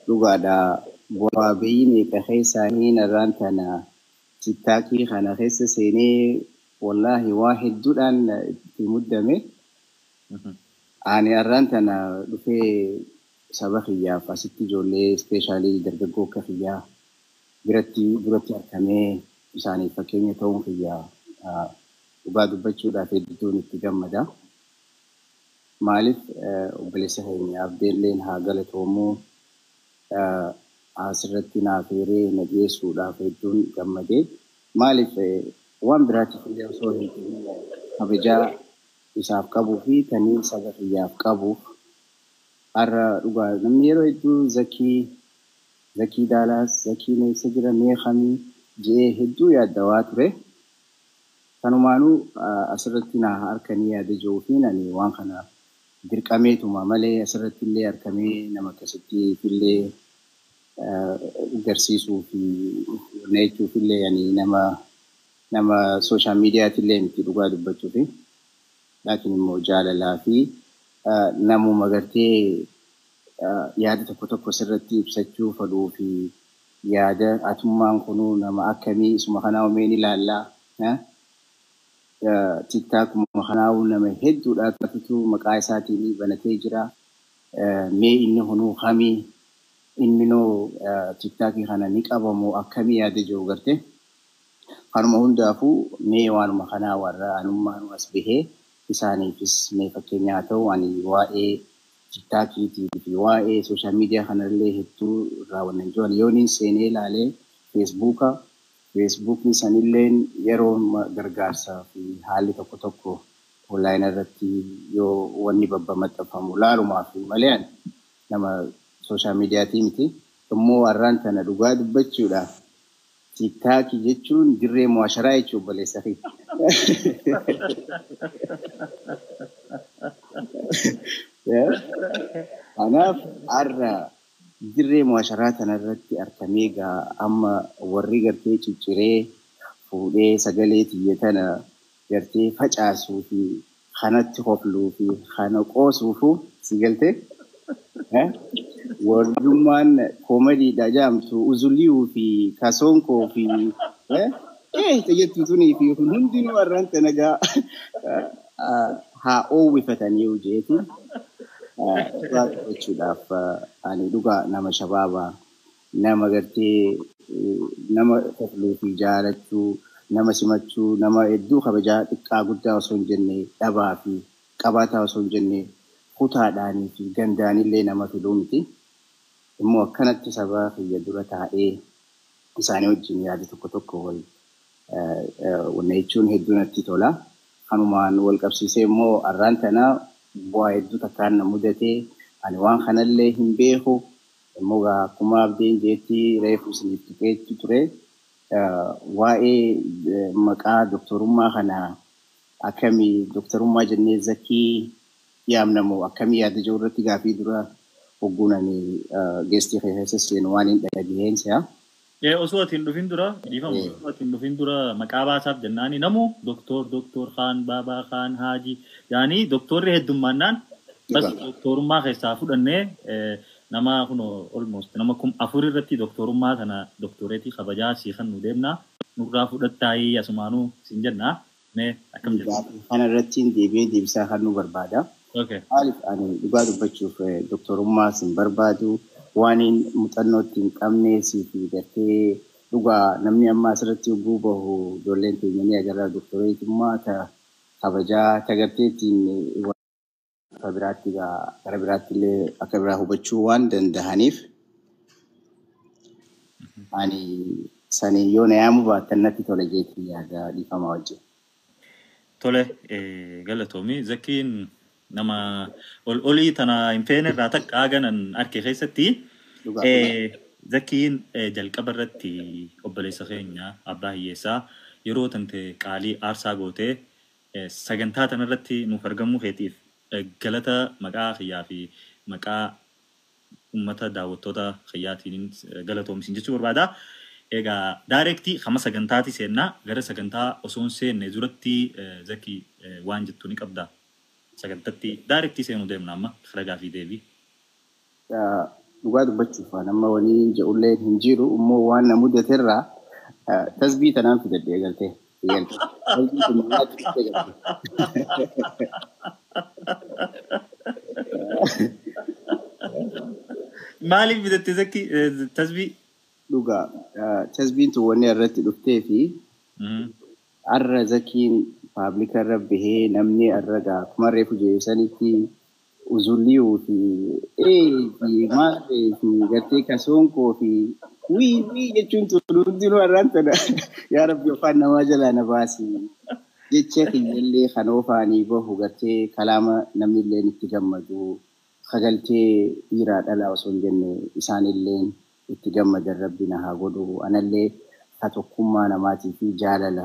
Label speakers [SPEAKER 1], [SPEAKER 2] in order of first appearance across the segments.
[SPEAKER 1] Dhugaadha, bu'aa bayii meeqa keessaa hin irraan tana TikTokii kana keessa seenee, wallaahi waa hedduudhaan itti muddame. Ani har'aan tana dhufee saba kiyyaaf asitti ijoollee, especially dargaggoo akka kiyyaa biratti duratti argamee isaaniif fakkeenya ta'uun kiyyaa dhugaa dubbachuudhaaf hedduun itti gammada. Maaliif, obboleessa keenya Abdeelleen haa galatoomuu, asirratti naaf eeree na dhiyeessuudhaaf hedduun gammadee. Maaliif, waan biraatiif illee osoo hin ta'in kabajaa isaaf qabuu fi kanneen saba kiyyaaf qabuuf. Har'a dhugaa namni yeroo hedduu Zakii, Zakii Daalaas, Zakii eessa jira, meeqamii je'ee hedduu yaaddawaa ture. Kanumaanuu asirratti na harkanii yaada jiruu fi ani waan kana dirqameetuma malee asirratti illee harkamee nama akkasitti illee garsiisuu fi jechuuf illee ani nama social mediaati illee miti dhugaa dubbachuu fi. Laakiin immoo jaalalaa fi namuma gartee yaada tokko tokko sirratti ibsachuu fedhuu fi yaada atummaan kunuu nama akkamii, isuma kanaa umeen ilaallaa. TikTokuma kanaa nama hedduudhaatu maqaa isaatiin banatee jira. Mee inni kunuu kamii, inni noo TikTokii kana ni qabamoo akkamii yaada jiru gartee. Kanuma hundaafuu mee waanuma kanaa warra anummaan as bahee isaaniifis mee fakkeenyaa ta'u, ani waa'ee TikTokiitii fi waa'ee social media kanallee hedduu irraa wannan jiran yooniin seenee ilaalee Facebooka, Facebookni sanilleen yeroo gargaarsaa fi haalli tokko tokko online irratti yoo wanni babba maxxanfamu laalumaaf malee nama social mediaatii miti. Immoo har'aan tana dhugaa dubbachuudhaaf TikTokii jechuun dirree muwaasharaa jechuun obboleessa fi. Kanaaf har'a dirree muwaasharaa kanarratti argamee gaa amma warri gartee cicciree fuudhee sagalee tiyya tana gartee facaasuu fi kanatti hofluu fi kana qoosuufu si galtee. Warrummaan koomediidha jedhamtu Uzuliyuu fi Kasoonkoo fi jettu tunii fi kun hundinuu har'aan tana gaa haa oowwifatanii jeetiin dhugaa dubbachuudhaaf, ani dhugaa nama shabaabaa, nama gartee nama kofluu fi jaalachuu, nama simachuu, nama hedduu kabajaa xiqqaa guddaa osoo hin jenne, dhabaa fi qabaataa osoo hin jenne, kutaadhaanii fi gandaanillee nama filuu miti. Immoo akkanatti saba kiyya dura taa'ee isaanii wajjin yaada tokko tokko wal wanna jechuun hedduu natti tola. Kanumaan wal qabsiisee immoo har'aan tana bu'aa hedduu takkaan na mudatee, ani waan kanallee hin beeku. Immoo akkuma Abdiin jeetti reefu isiniif tuqeetti ture. Waa'ee maqaa doktorummaa kana akkamii doktorummaa jennee Zakii yaamnamu, akkamii yaada jiru irratti gaafii dura hogguun ani guestii keessa seenu waan hin dhagaheen si'a.
[SPEAKER 2] Osoo ati hin dhufin dura, dhiifama, osoo ati hin dhufin dura maqaa baasaaf jennaani namu doktor, doktor Khaan, Baabaa Khaan, Haaji yaani doktorri heddummaannaan bas doktorummaa keessaa fudhannee nama kun almost nama 4000 irratti doktorummaa kana doktoreetii kabajaa sii kan nu deemna, nurraa fudhattaayii asumaanuu siin jennaa, mee akkam jirtu?
[SPEAKER 1] Kana irratti deebi'ee deebisaa kan nu barbaada. Maaliif, ani dhugaa dubbachuuf doktorummaa sin barbaadu, waan muuxannootti hin qabne fi gartee dhugaa namni amma asirratti yogguu bahu ijoolleen teenya ni agarra, doktoreetummaa ta kabajaa ta gartee ittiin akka biraatti gara biraatti illee akka biraa hubachuu waan danda'aniif ani sanii yoo na yaamuu baattan natti tola jeetii yaada, dhiifama wajjin.
[SPEAKER 2] Tole, galatoomi. Zakiin nama ol olii tana hin feene irraa takka haganan arke keessatti. Zakiin jalqaba irratti obboleessa keenya abbaa hiyyeessaa yeroo tante qaalii aarsaa gootee sagantaa tanarratti nuuf argamuu keetiif galata maqaa kiyyaa fi maqaa uummata daawwattoota kiyyaatiin galatoomsin jechuu barbaada. Egaa directii hama sagantaati seennaa, gara sagantaa osoo hin seenne duratti Zakii waan jettu ni qabda. Sagantatti directii seenuu deemna amma ragaa fi deebii.
[SPEAKER 1] Dhugaa dubbachuuf nama waliin jedhullee hin jiru immoo waan na mudaterraa tasbii tanaan fidadhe galtee.
[SPEAKER 2] Maaliif fidatte Zakii tasbii?
[SPEAKER 1] Dhugaa tasbiin tun wanni irratti dhuftee fi har'a Zakiin public irra bahee namni har'a akkuma reefu jeesanitti uzulliyuu fi fi maarree fi gartee kasoonkoo fi wii wii jechuun tun hundinuu har'aan tana yaa rabbi afaan namaa jalaa na baasi jecha kiyyallee kan oofaanii bahu gartee kalaama namni illee itti gammadu sagaltee dhiiraa dhalaa osoo hin jenne isaanillee itti gammadan rabbi na haa godhu anallee ka tokkummaa namaatii fi jaalala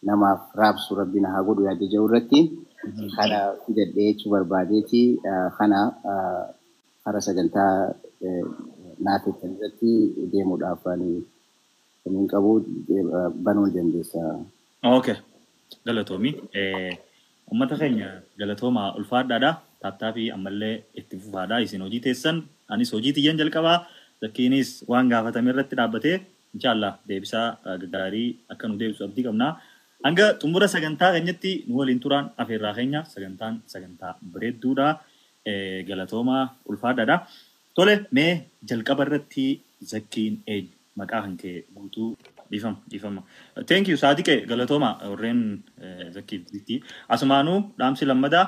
[SPEAKER 1] namaaf raabsu rabbi na haa godhu yaadde jiru irratti kana fidadhee jechuu barbaadeeti kana kara sagantaa naafettan irratti deemuudhaaf ani hin qabu banuu dandeessa.
[SPEAKER 2] Okay. Galatoomi. Uummata keenya galatoomaa ulfaadhaadha. Tap tapii ammallee itti fufaadha. Isin hojii teessan anis hojii tiyyan jalqabaa. Zakkiinis waan gaafatame irratti dhaabbatee inshaallah deebisaa gaggaarii akka nu deebisu abdii qabna. Hanga xumura sagantaa keenyatti nu waliin turaan afeerraa keenya sagantaan sagantaa bareedduudha. Galatoomaa ulfaadhaadha. Tole mee jalqaba irratti Zakkiin eenyu? Maqaa kan kee guutuu dhiifama dhiifama. Thank you Saadiqee galatoomaa warreen Zakkiif zitti. Asumaanuu dhaamsi lammadaa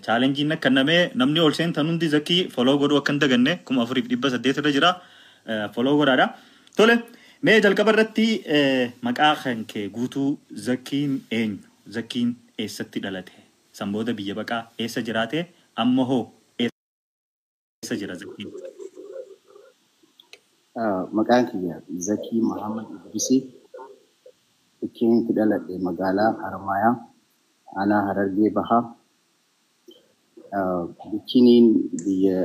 [SPEAKER 2] challengeiin akka namee namni ol seentan hundi Zakkii follow godhuu akka hin daganne 4800 irra jira. Follow godhaadha. Tole mee jalqaba irratti maqaa kan kee guutuu Zakkiin eenyu? Zakkiin eessatti dhalate? San booda biyya baqaa eessa jiraate? Amma hoo eessa jira Zakkiin?
[SPEAKER 1] Maqaan kiyya Zakii Muhammad Idrisii. Itti dhaladhe magaalaa Harmaayaa, aanaa Harargee Bahaa. Bikiniin biyya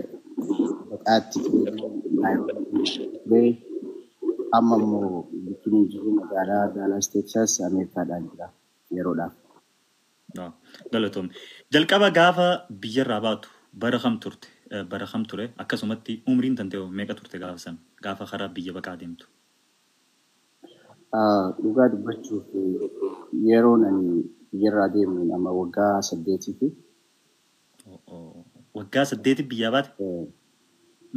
[SPEAKER 1] baqaatti ture. Amma immoo bikiniin jiru magaalaa Dallas, Texas, Ameerikaadhaan jira yeroodhaaf.
[SPEAKER 2] Galatoomne. Jalqaba gaafa biyyarraa baatu bara kam turte? Bara kam ture? Akkasumatti umriin tantee meeqa turte gaafa san? Gaafa karaa biyya baqaa deemtu.
[SPEAKER 1] Dhugaa dubbachuuf yeroon ani biyyarraa deemu nama waggaa 8ti.
[SPEAKER 2] Waggaa 8 biyyaa baate?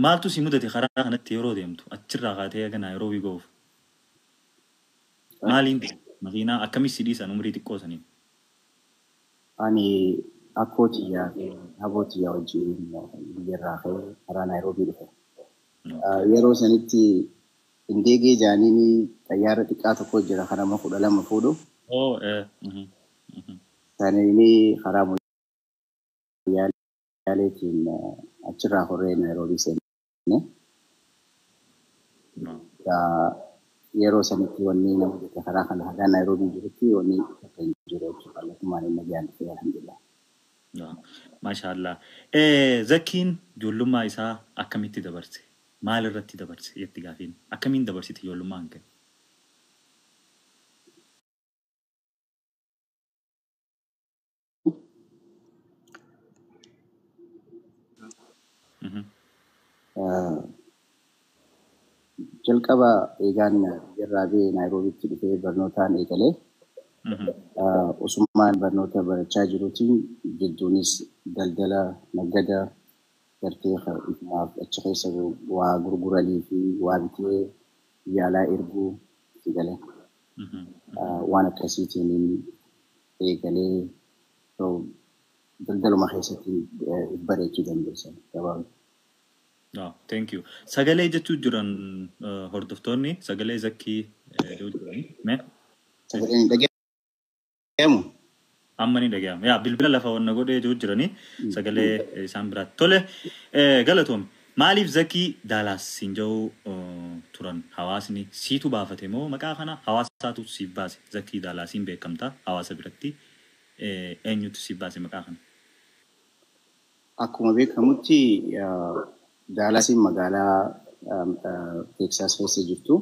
[SPEAKER 2] Maaltu si mudate karaa kanatti yeroo deemtu? Achirraa kaatee haga Naayiroobii ga'uuf. Maaliin deemte? Makiinaa akkamii si dhiisan umrii xiqqoo saniin?
[SPEAKER 1] Ani akkoo tiyyaa fi aboo tiyyaa wajjin biyyarraa ka'ee karaa Naayiroobii dhufe. Yeroo sanitti Indeegee jaaniin xayyaara xiqqaa tokko jira kan nama 12 fuudhu. Saniini karaa Moyyaaleetiin achirraa horee Naayiroobii seenne. Yeroo sanitti wanni nama mudate karaa kana hagaa Naayiroobii jirutti wanni akka hin jiru jechuudha. Kallattumaan inni nagaan dhufe alhamdulillah.
[SPEAKER 2] Maashaallah. Zakkiin ijoollummaa isaa akkamitti dabarse? Maal irratti dabarse jetti gaafiin? Akkamiin dabarsite ijoollummaa kee?
[SPEAKER 1] Jalqaba eegaan biyyarraa ba'ee Naayiroobiitti dhufee barnootaan eegalee osumaan barnoota barachaa jiruutiin jidduunis daldala nagada gartee ifumaaf achi keessa waa gurguranii fi waa bitee biyya alaa erguu itti galee waan akkasiitiin eegalee daldaluma keessatti bareechuu dandeessa gabaabaa.
[SPEAKER 2] Oh, thank you. Sagalee jechuu jiran hordoftoonni sagalee Zakkii jechuu jirani. Mee?
[SPEAKER 1] Sagaleen hin dhaga'amu?
[SPEAKER 2] Amma ni dhaga'ama. Yaa bilbila lafa wanna godhee jiru jirani sagalee isaan biraatti. Tole galatoome. Maaliif Zakii Daalaas siin jedhu turan hawaasni siitu baafate moo maqaa kana hawaasaatu siif baase? Zakii Daalaasiin beekamta hawaasa biratti eenyutu siif baase maqaa kana?
[SPEAKER 1] Akkuma beekamutti Daalaasiin magaalaa Teeksaas keessa jirtu.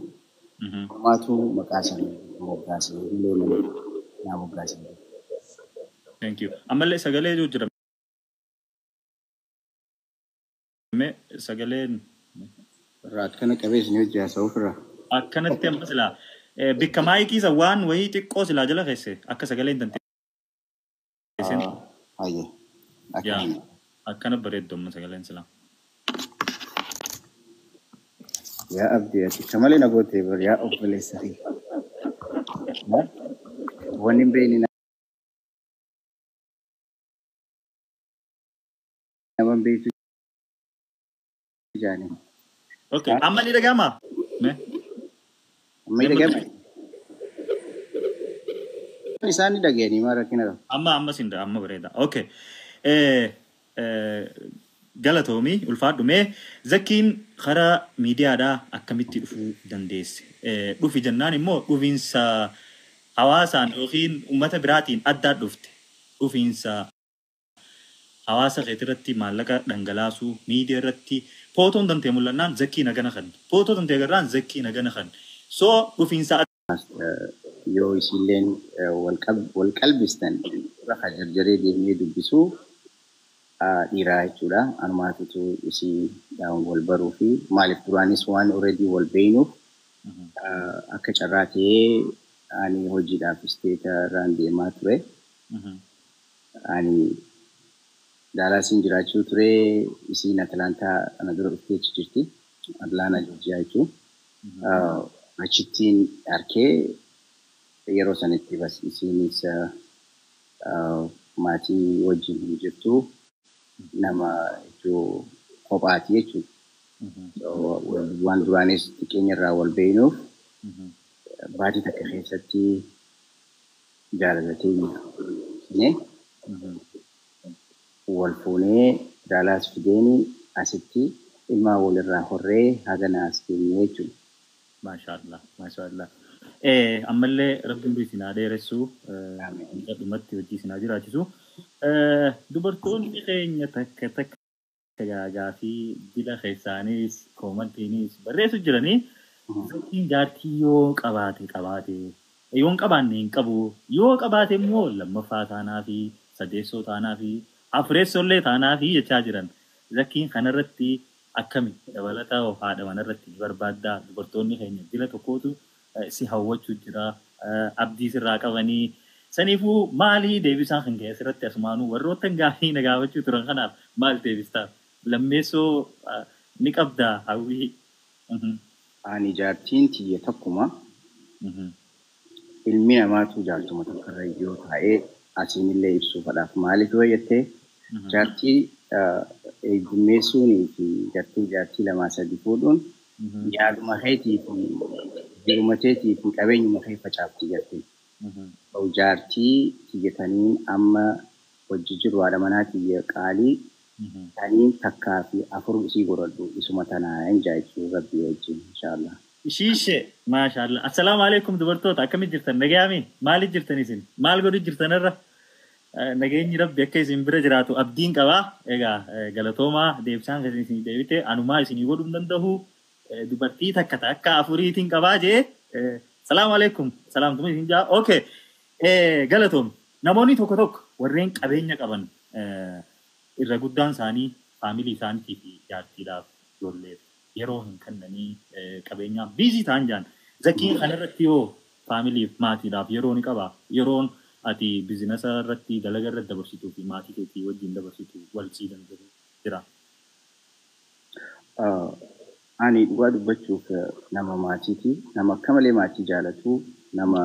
[SPEAKER 1] Uumaatu maqaa sana moggaase illee naa moggaase.
[SPEAKER 2] Thank you. Ammallee sagalee jiru jira. Mee sagaleen
[SPEAKER 1] Irraa akkana qabees ni hojii haasa'u ofirraa.
[SPEAKER 2] Akkanatti amma silaa bikka maayikii isa waan wayii xiqqoo silaa jala keesse akka sagaleen danteessin.
[SPEAKER 1] Hayyee.
[SPEAKER 2] Yaa
[SPEAKER 1] Akkana.
[SPEAKER 2] akkana bareeddu amma sagaleen silaa.
[SPEAKER 1] Yaa Abdii, ati akka malee na gootee bar, yaa obboleessa kiyya. Wanni hin beekne nama hin beektu jaani.
[SPEAKER 2] Okay, amma ni dhaga'amaa? Mee
[SPEAKER 1] Amma ni dhaga'ama. Isaan ni dhaga'anii maal rakkina qaba?
[SPEAKER 2] Amma sin amma bareeda. Okay. Galatoomii, ulfaadhu. Mee Zakkiin karaa miidiyaadhaa akkamitti dhufuu dandeesse? Dhufi jennaan immoo dhufiinsa hawaasaan yookiin uummata biraatiin addaa dhufte. Dhufiinsa hawaasa keetirratti maallaqa dhangalaasuu, miidiyaa irratti footoon tantee mul'annaan Zakkii nagana kan. Footoo tantee agarraan Zakkii nagana kan. So dhufiinsa
[SPEAKER 1] Yoo isilleen wal qalbistan rafa jarjaree deemee dubbisuu dhiiraa jechuudha. Anumaatutu isii wal baruu fi maaliif duraanis waan already wal beeynuuf, akka carraa ta'ee ani hojiidhaaf isteeta irraan deemaa ture. Ani Daalaasiin jiraachuu ture, isiin Atlaantaa ana dura dhuftee achi jirti. Atlaantaa Joorjiyaa jechuun. Achittiin arkee yeroo sanitti bas isiinis maatii wajjin hin jirtu, nama jechuu kophaati jechuudha. Waan duraanis xiqqeenya irraa wal beeynuuf baatii takka keessatti jaalala teenya wal fuunee, Daalaas fideeni asitti ilmaan walirraa horree haga as geenye jechuudha.
[SPEAKER 2] Maashaallah, maashaallah. Ammallee Rabbiin umrii isin haa dheeressu, hanga dhumatti hojii isin haa jiraachisu. Dubartoonni keenya takka takka gaafii dila keessaanis commentiinis barreessu jiranii, Zakkiin jaartii yoo qabaate, yoo hin qabaanne hin qabu, yoo qabaate immoo lammaffaa taanaa fi sadeessoo taanaa fi afureessoollee taanaa fi jechaa jiran. Zakkiin kanarratti akkami? Dabalataa haadha manarratti ni barbaaddaa? Dubartoonni keenya dila tokkootu si hawwachuu jira, abdii sirraa qabanii. Saniifuu maalii deebisaan kan ka'e asirratti? Asumaanuu warroota gaafii na gaafachuu turan kanaaf maal deebistaa? Lammeessoo ni qabdaa hawwii?
[SPEAKER 1] Ani jaartiin tiyya tokkuma. Ilmi namaatu jaartuma tokkorra yoo taa'ee asiinillee ibsuufadhaaf maaliif yoo jettee, jaartii heddummeessuunii fi jaartii lamaa sadi fuudhuun yaaduma keetii fi jiruma keetii fi qabeenyuma kee facaafti gartee. Jaartii tiyya taniin amma hojii jiru, haadha manaa tiyya qaalii taniin takkaa fi afur isii godhadhu, isuma tanaa hin jaachuu Rabbii wajjin inshaallah.
[SPEAKER 2] Ishiishe, maashaallah. Assalaamu alaikum dubartoota, akkamitti jirtan? Nagayaami? Maaliif jirtan isin? Maal godhu jirtan irra? Nageenyi Rabbi akka isin bira jiraatu abdiin qabaa. Egaa galatoomaa, deebisaan kan isin deebite anumaa isinii godhuu hin danda'u. Dubartii takka takka afuriitiin qabaa jee. Salaamu alaikum. Salaamtuma isin jaa. Okay. Galatoom. Namoonni tokko tokko warreen qabeenya qaban irra guddaan isaanii faamilii isaaniitii fi jaartiidhaaf ijoolleef yeroo hin kennanii, qabeenyaaf busy ta'an jaan. Zakkiin kanarratti yoo faamiliif maatiidhaaf yeroo ni qabaa? Yeroon ati businessa irratti, dalaga irratti dabarsituu fi maatii keetii wajjin dabarsitu wal sii jira?
[SPEAKER 1] Ani dhugaa dubbachuuf nama maatiiti. Nama akka malee maatii jaalatu, nama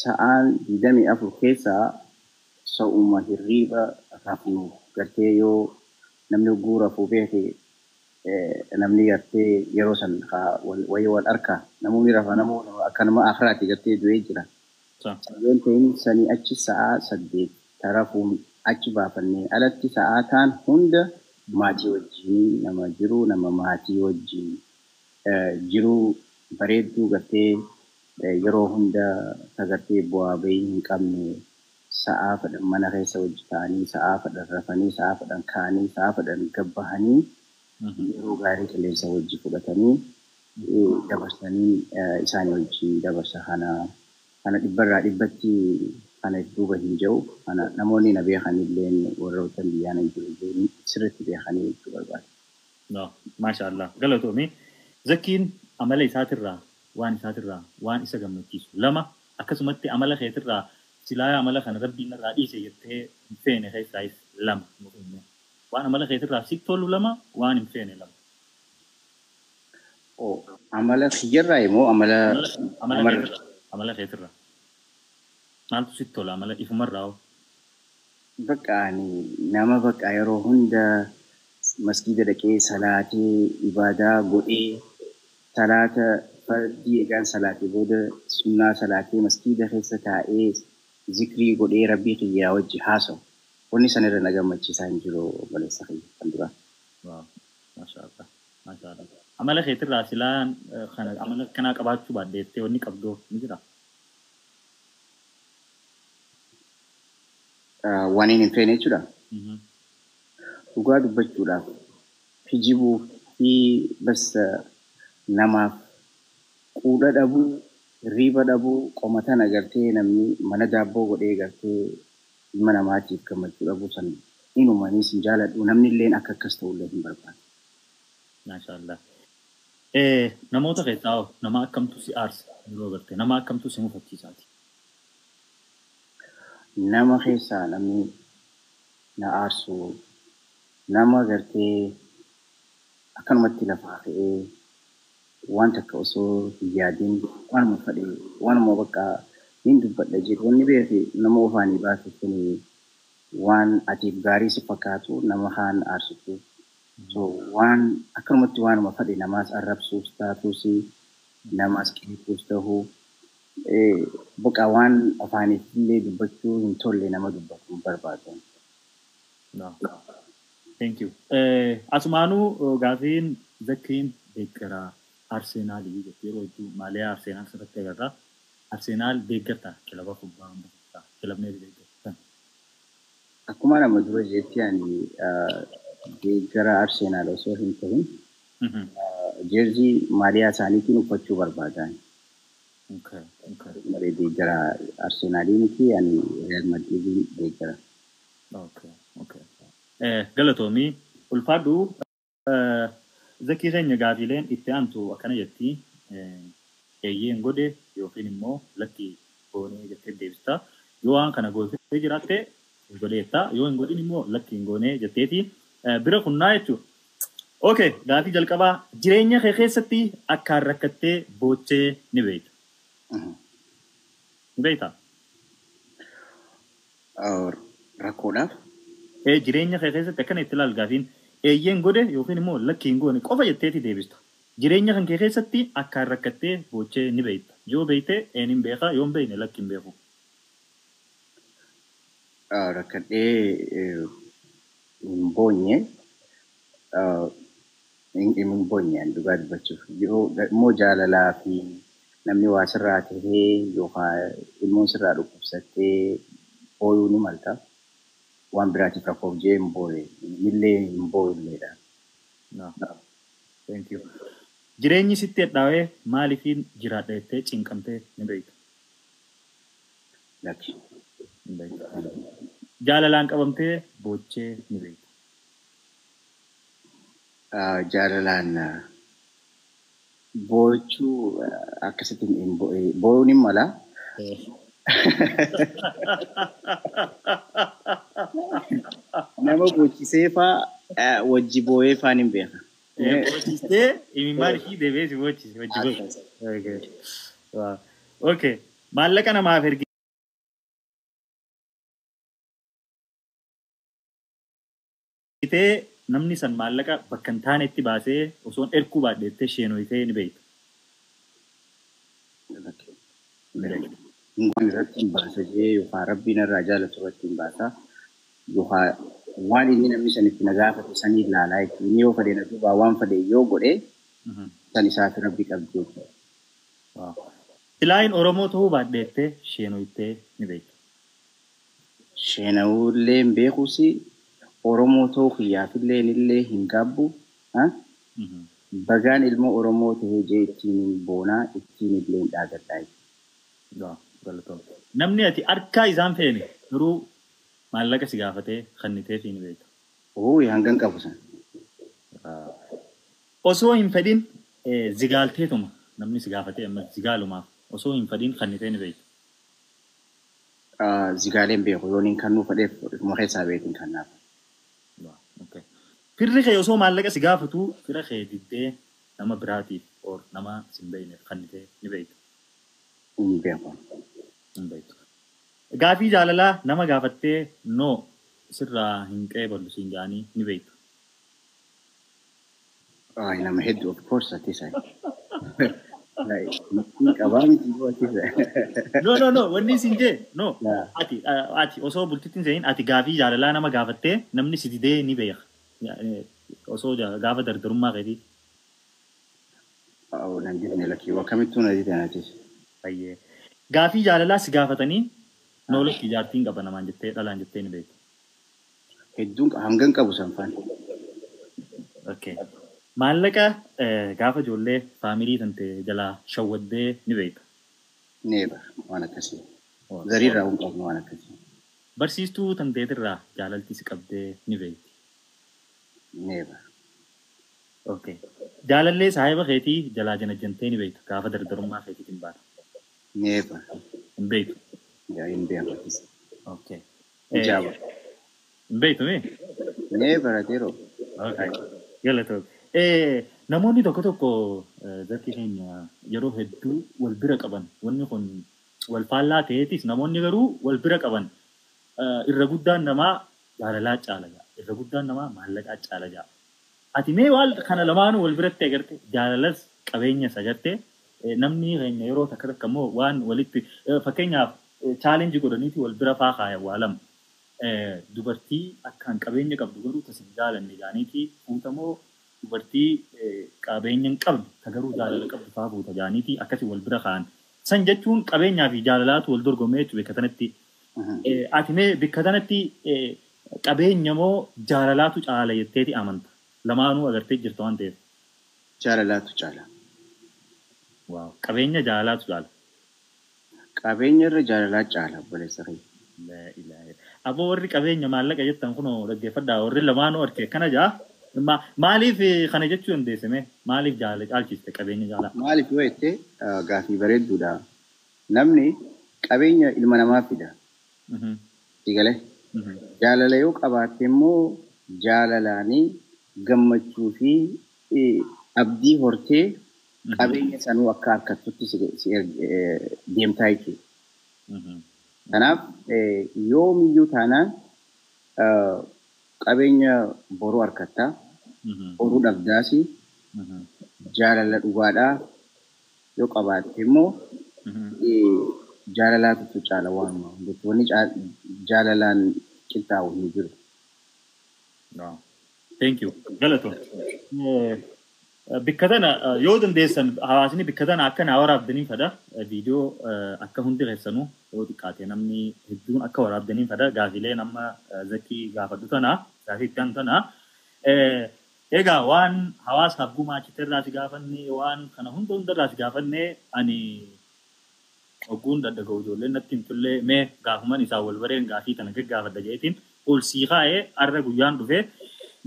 [SPEAKER 1] sa'aan 24 keessaa sa'uma hirriiba rafnu gartee, yoo namni hogguu rafuu beeke, namni gartee yeroo san wayii wal arkaa, namoonni rafa, namoonni akka nama akiraati gartee du'ee jira. Yoon ta'in sanii achi sa'aa 8 tarafuun achi baafannee alatti sa'aa taan hunda maatii wajjin nama jiru, nama maatii wajjin jiru bareedduu gartee yeroo hunda sagartee bu'aa bahii hin qabne, sa'aa fedhan mana keessa wajji ta'anii, sa'aa fedhan rafanii, sa'aa fedhan ka'anii, sa'aa fedhan gabbahanii, yeroo gaarii qilleensa wajji fudhatanii dabarsanii isaanii wajjin dabarsa. Kana dhibbarraa dhibbatti kana duuba hin jiru. Kana namoonni na beekan illee, warroota biyyaa na jiru, sirriitti beekanii jechuu barbaada.
[SPEAKER 2] No, maashaallah. Galatoomi. Zakiin amala isaatirraa waan isaatirraa waan isa gammachiisu lama akkasumatti amala keetirraa silaa amala kana rabbiin irraa dhiise jettee hin feene keessaayis lama. Waan amala keetirraa si tolu lama waan hin feene lama.
[SPEAKER 1] Amala kiyyarraa immoo amala
[SPEAKER 2] amala keetirraa. Maaltu sitti tola amala ifumarraa hoo?
[SPEAKER 1] Bakka ani nama bakka yeroo hunda masgiida dhaqee salaatee ibaadaa godhee salaata fardii egaan salaatee booda sunnaa salaatee masgiida keessa taa'ee zikrii godhee rabbii kiyyaa wajji haasa'u. Wanni sanirra na gammachiisaa hin jiru obboleessa kiyya kan duraa.
[SPEAKER 2] Maashaallah. Maashaallah. Amala keetirraa silaan kana amala kanaa qabaachuu baaddeettee wanni qabdoo ni jira?
[SPEAKER 1] Waan hin feene jechuudha. Dhugaa dubbachuudhaaf kijibuu fi bas namaaf quudha dhabuu, hirriiba dhabuu, qomatan agartee namni mana daabboo godhee agartee ilma namaatiif gammachuu dhabuu san inumaniis hin jaaladhu namni illeen akka akkas ta'ullee hin barbaadu.
[SPEAKER 2] Maashaallah. Namoota keessaa hoo nama akkamtu si aarsa yeroo agartee nama akkamtu si mufachiisaati?
[SPEAKER 1] Nama keessaa namni na aarsu nama agartee akkanumatti lafaa ka'ee waan takka osoo hin yaadin waanuma fedhe waanuma bakka hin dubbadha jedhu wanni beeku nama ofaanii baase kun waan atiif gaarii si fakkaatu nama kaan aarsitu. So waan akkanumatti waanuma fedhe namaas arrabsuus taatus namaas qeequus ta'uu bakka waan afaaniif illee dubbachuu hin tolle nama dubbatu hin barbaadu.
[SPEAKER 2] Thank you. Asumaanuu gaafiin Zakiin deeggaraa Arseenaalii jettee yeroo hedduu maaliyaa Arseenaal sirriitti agarra. Arseenaal deeggarta kilaba kubbaa miilaa kilabni deeggartan.
[SPEAKER 1] Akkuma nama dura jetti ani deeggara Arseenaal osoo hin ta'in jeerzii maaliyaa isaaniitiin uffachuu barbaadan. Malee deeggara Arseenaalii miti ani Real Madridiin deeggara.
[SPEAKER 2] Galatoomii ulfaadhu Zakii keenya gaafiileen itti aantu akkana jetti eeyyeen godhe yookiin immoo lakki goonee jettee deebista. Yoo waan kana gootee jiraatte godheetta yoo hin godhin immoo lakki hin goonee jetteeti bira kunnaa jechuudha. Okay, gaafii jalqabaa jireenya kee keessatti akkaan rakkattee boochee ni beekta. Ni beektaa?
[SPEAKER 1] Rakkoodhaaf?
[SPEAKER 2] Jireenya kee keessatti akkana itti ilaal gaafiin eeyyeen godhe yookiin immoo lakki hin goone qofa jetteeti deebista. Jireenya kan kee keessatti akkaan rakkattee boochee ni beekta. Yoo beekte een hin beeka yoo hin beekne lakki hin beeku.
[SPEAKER 1] Rakkadhee hin boonye hin boonye dhugaa dubbachuuf. Yoo immoo jaalalaa fi namni waa sirraa tahee yookaan ilmoon sirraa dhukkubsattee booyuu ni malta. Waan biraatiif rakkoof jee hin booye illee hin booyulleedha.
[SPEAKER 2] Thank you. Jireenyi sitti hadhaawee maaliifiin jiraadha jettee cinqamtee ni beekta?
[SPEAKER 1] Lakki.
[SPEAKER 2] Jaalalaan qabamtee boochee ni beekta?
[SPEAKER 1] Jaalalaan boochuu akkasitti booyuun hin mala. Nama boochisee faa wajji booyee faan hin beeka.
[SPEAKER 2] Boochisee imimmaan ishii deebi'ee si boochise wajji booyee. Okay. Maallaqa namaaf ergitee namni san maallaqa bakka hin taanetti baasee osoo hin erguu baadheettee sheenoyitee ni beekta.
[SPEAKER 1] Waan irratti hin baasa jee yookaan rabbiin irraa jaalatu irratti hin baasa yookaan waan inni namni san itti na gaafate sanii ilaalaa jechuudha. Inni yoo fedhe na duubaa waan fedhe yoo godhe san isaaf rabbi qabdi jechuudha.
[SPEAKER 2] Silaayin Oromoo ta'uu baadheettee sheenoyitee ni beekta.
[SPEAKER 1] Sheenawullee hin beekuus Oromoo ta'uu kiyyaafillee illee hin gaabbu. Bagaan ilma Oromoo ta'ee jee ittiin boonaa ittiin illee hin dhaagadhaa jechuudha.
[SPEAKER 2] Namni ati harkaa isaan feene garuu maallaqa si gaafatee kennitee fi ni beekta.
[SPEAKER 1] Oo hangan qabu san.
[SPEAKER 2] Osoo hin fedhin zigaalteetuma namni si gaafatee amma zigaalumaaf osoo hin fedhin kannitee ni beektu.
[SPEAKER 1] Zigaaleen beeku yooniin kannuu fedheef ifuma keessaa beekin kannaaf.
[SPEAKER 2] Firri kee osoo maallaqa si gaafatu fira kee diddee nama biraatiif or nama si hin beekneef kannitee ni beektu.
[SPEAKER 1] Hin beeku.
[SPEAKER 2] Hin beektu. Gaafii jaalalaa nama gaafattee noo sirraa hin qeeballu siin jedhanii ni beektu.
[SPEAKER 1] Nama hedduu of course ati isa. Qabaa miti ati isa.
[SPEAKER 2] No, wanni isin jee no ati osoo bultitti hin seenin ati gaafii jaalalaa nama gaafattee namni si didee ni beeka. Osoo gaafa dardarummaa keetii.
[SPEAKER 1] Nan didne lakkii akkamittuu na dide atis.
[SPEAKER 2] Baay'ee. Gaafii jaalalaa si gaafatanii noo lakkii jaartiin qaba namaan jettee dhalaan jettee ni beektu.
[SPEAKER 1] Hedduun hangan qabu sanfaan.
[SPEAKER 2] Okay. Maallaqa gaafa ijoollee faamilii tante jalaa shawwaddee ni beekta.
[SPEAKER 1] Neeba waan akkasii. Zariirraa hin qabnu waan akkasii.
[SPEAKER 2] Barsiistuu tanteetirraa jaalalti si qabdee ni beekti.
[SPEAKER 1] Neeba.
[SPEAKER 2] Okay. Jaalallee saahiba keetii jalaa janajjantee ni beekta gaafa dardarummaa keetiitiin baata.
[SPEAKER 1] Neeba.
[SPEAKER 2] Hin beektu.
[SPEAKER 1] Hin beeku.
[SPEAKER 2] Okay.
[SPEAKER 1] Ijaaba.
[SPEAKER 2] Hin beektu mee?
[SPEAKER 1] Neeba rateeroo.
[SPEAKER 2] Okay. Galatoo. Namoonni tokko tokko zakki keenya yeroo hedduu wal bira qaban wanni kun wal faallaa ta'eetis namoonni garuu wal bira qaban irra guddaan namaa jaalalaa caala ja'a irra guddaan namaa maallaqaa caala ja'a. Ati mee waan kana lamaanuu wal biratti agarte jaalalas qabeenyas agarte namni keenya yeroo takka takka immoo waan walitti fakkeenyaaf chaalenjii godhaniiti wal bira faa kaayan waa lama. Dubartii akkaan qabeenya qabdu garuu tasin jaalanne jaaniiti fuutamoo dubartii qabeenya hin qabdu ta garuu jaalala qabdu faa fuuta jaaniiti akkasii wal bira kaa'an. San jechuun qabeenyaa fi jaalalaatu wal dorgomee jechuudha bakka tanatti. Ati mee bakka tanatti qabeenya moo jaalalaatu caala jetteeti amanta? Lamaanuu agartee jirta waan ta'eef.
[SPEAKER 1] Jaalalaatu caala.
[SPEAKER 2] Waaw qabeenya jaalalaatu caala.
[SPEAKER 1] Qabeenya irra jaalalaa caala obboleessa kiyya.
[SPEAKER 2] Aboo warri qabeenya maallaqa jettan kunoo dhaggeeffadhaa warri lamaanuu arge akkana jaa. Maaliif kana jechuu dandeesse mee? Maaliif jaalala caalchiste qabeenya jaalala?
[SPEAKER 1] Maaliif yoo jette gaafii bareedduudha. Namni qabeenya ilma namaa fida. Sigalee. Jaalala yoo qabaatte immoo jaalalaanii gammachuu fi abdii hortee qabeenya sanuu akka harkattutti si deemtaa jechuudha. Kanaaf yoomiyyuu taanaan qabeenya boruu harkattaa, boruu dhabdaasi, jaalala dhugaadhaa yoo qabaatte immoo jaalalaatu caala waanuma hundatti. Wanni jaalalaan qixxaawu hin jiru.
[SPEAKER 2] Thank you. Galatoo. Bikka tana yoo dandeessan hawaasni bikka tana akka naa waraabdaniin fedha. Viidiyoo akka hundi keessanuu yoo xiqqaate namni hedduun akka waraabdaniin fedha. Gaafiilee nama Zakii gaafadhu tana gaafii itti aanu tana. Egaa waan hawaasaaf gumaachite irraa si gaafanne waan kana hunda hundarraa si gaafanne ani ogguun daddaga'u ijoolleen natti himtullee mee gaafuman isaa wal bareen gaafii tana gaggaafadha jeetiin ol sii kaa'ee har'a guyyaan dhufee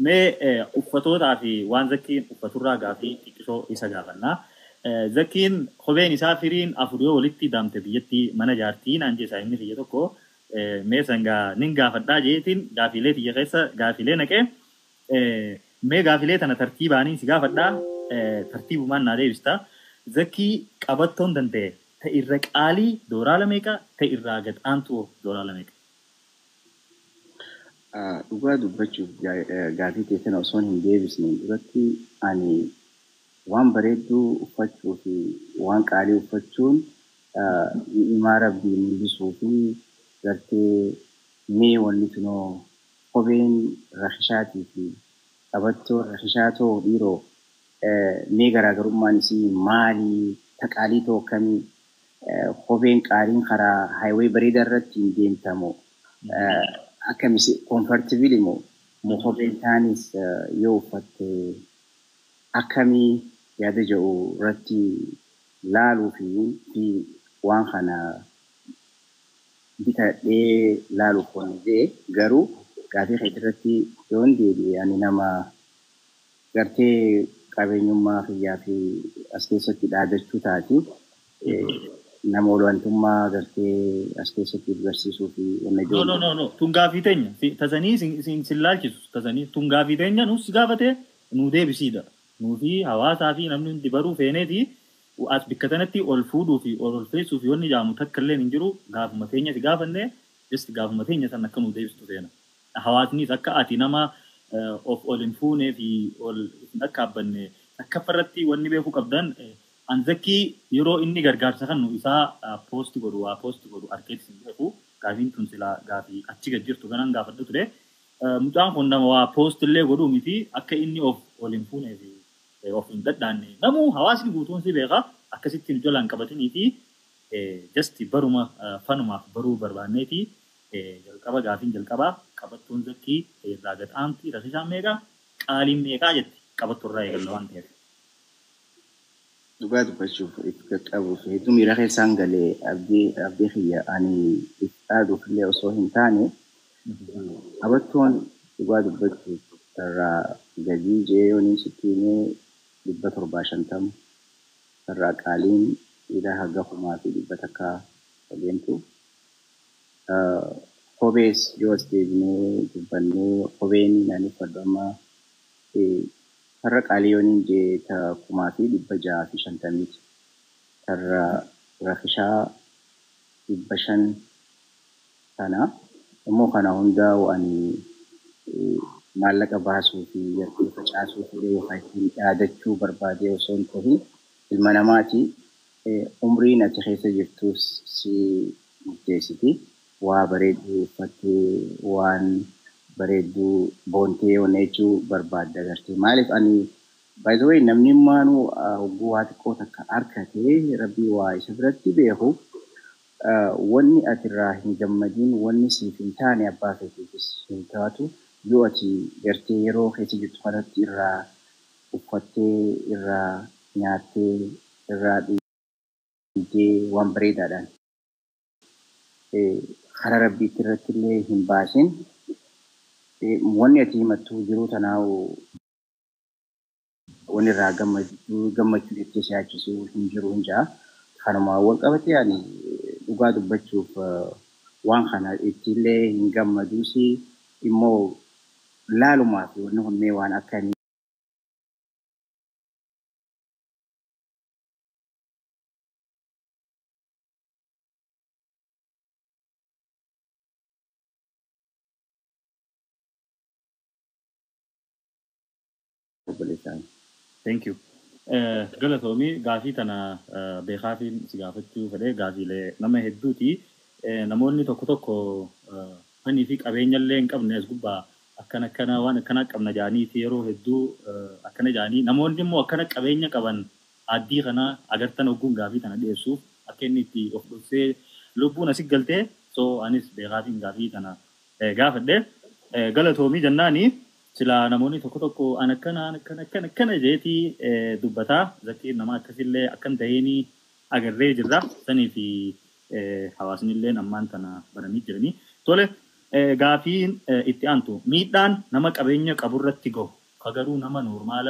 [SPEAKER 2] mee uffatootaa fi waan Zakiin uffaturraa gaafii xiqqisoo isa gaafannaa. Zakiin kopheen isaa firiin afur yoo walitti daamte biyyatti mana jaartii naan jecha inni kiyya tokko mee sangaa nin gaafadhaa jeetiin gaafiilee tiyya keessa gaafiilee naqee mee gaafiilee tana tartiibaanii si gaafadhaa tartiibumaan naa deebista. Zakii qabattoon danda'e ta irra qaalii dooraala meeqa ta irraa gad aantu dooraala meeqa?
[SPEAKER 1] Dhugaa dubbachuuf gaafii teessana osoo hin deebisne duratti ani waan bareedduu uffachuu fi waan qaalii uffachuun ni'imaa rabbii mul'isuu fi gartee mee wanni tunoo kopheen rakishaatii fi qabattoon rakishaatoo dhiiroo mee garaagarummaan isii maalii ta qaalii ta'u akkamii kopheen qaaliin karaa haayiwee bareedaa irratti hin deemtamoo akkamis comfortable moo moo kopheen taanis yoo uffatte akkamii yaada jedhu irratti laaluu fi waan kana bitadhee laaluuf waan jedhe garuu gaafii keetii irratti yoon deebi'e ani nama gartee Qabeenyummaa kiyyaa fi as keessatti dhaadachuu taati. Nama olaantummaa gartee as keessatti agarsiisuu fi wanna
[SPEAKER 2] No, no, no, no. Tun gaafii teenya. Tasanii sin laalchisu. Tasanii tun gaafii teenya nuus gaafate nu deebisiidha. Nuu fi hawaasaa fi namni hundi baruu feeneeti as bikka tanatti ol fuudhuu fi ol olfeessuu fi wanni jaamu takka illee hin jiru. Gaafuma teenya si gaafanne, just gaafuma teenya san akka nu deebistu feena. Hawaasnis akka ati nama of ol hin fuunee fi ol hin akkaabbanne takkaffaa wanni beekuu qabdan, Anzakkii yeroo inni gargaarsa kennu isaa post godhu, waa post godhu arkeetis hin beeku. Gaafiin tun silaa gaafii achi gad jirtu kanan gaafadhu ture. Mucaan kun nama waa post illee godhuu miti. Akka inni of ol hin fuunee fi of hin dhadhaanne namuu hawaasni guutuun si beeka. Akkasitti nu jalaan qabatanii fi just baruma fanumaaf baruu barbaanneeti. Jalqaba gaafiin jalqabaa, qabattoon Zakkii irraa gad aanti rakisaan meeqa, qaaliin meeqaa jetti? Qabattoo irraa eegalla waan ta'eef.
[SPEAKER 1] Dhugaa dubbachuuf, itti qaqqabuuf hedduu miira keessaan galee. Abdii kiyya, ani itti dhaaduuf illee osoo hin taane, qabattoon dhugaa dubbachuuf irraa gadii jeeyooniin sitti himee 750, irraa qaaliin dhiira haga 1100 adeemtu. Kophees yoo as deebinee dubbannee, kopheen ani uffadhu amma farra qaalii yooniin jee ta 1650ti. Tarra rakishaa 500 kana. Immoo kana hundaa ani maallaqa baasuu fi gartee facaasuu fedhee yookaan ittiin dhaadachuu barbaadee osoo hin ta'in, ilma namaati, umriin ati keessa jirtus si murteessiti. Waa bareedduu uffattee, waan bareedduu boontee wanna jechuu barbaadda gartee. Maaliif ani, by the way, namni maanuu hogguu waa xiqqoo takka harkatee rabbii waa isa biratti beeku, wanni ati irraa hin gammadin, wanni siif hin taane abbaa feetiifis hin taatu. Yoo ati gartee yeroo keessa jirtu kanatti irraa uffattee, irraa nyaattee, irraa dhugdee, waan bareedaadhaan karaa rabbiitti irratti illee hin baasin, wanni ati himattu jiruu tanaa wanni irraa gammachuu jettee si yaachisu hin jiru hin jaa. Kanuma wal qabatee ani dhugaa dubbachuuf waan kana ittiillee hin gammaduusi, immoo laalumaa fi wanni kun mee waan akkamii. Obboleessaan.
[SPEAKER 2] Thank you. Galatoomii, gaafii tana beekaafiin si gaafachuu fedhee, gaafiilee nama hedduuti. Namoonni tokko tokko fanii fi qabeenya illee hin qabne as gubbaa akkana akkana waan akkana qabna jaaniiti, yeroo hedduu akkana jaanii, namoonni immoo akkana qabeenya qaban addii kana agartan ogguun gaafii tana dhiyeessuuf akka inni itti of dhoksee lubbuun asi galtee. So anis beekaafiin gaafii tana gaafadhe. Galatoomii jennaani, silaa namoonni tokko tokko an akkana an akkana akkana akkana jeetii dubbataa, Zakkiin nama akkasillee akkan ta'eenii agarree jirra. Sanii fi hawaasni illee ammaan tana baranii jiranii. Tole, gaafiin itti aantu, miidhaan nama qabeenya qaburratti gahu ka garuu nama normal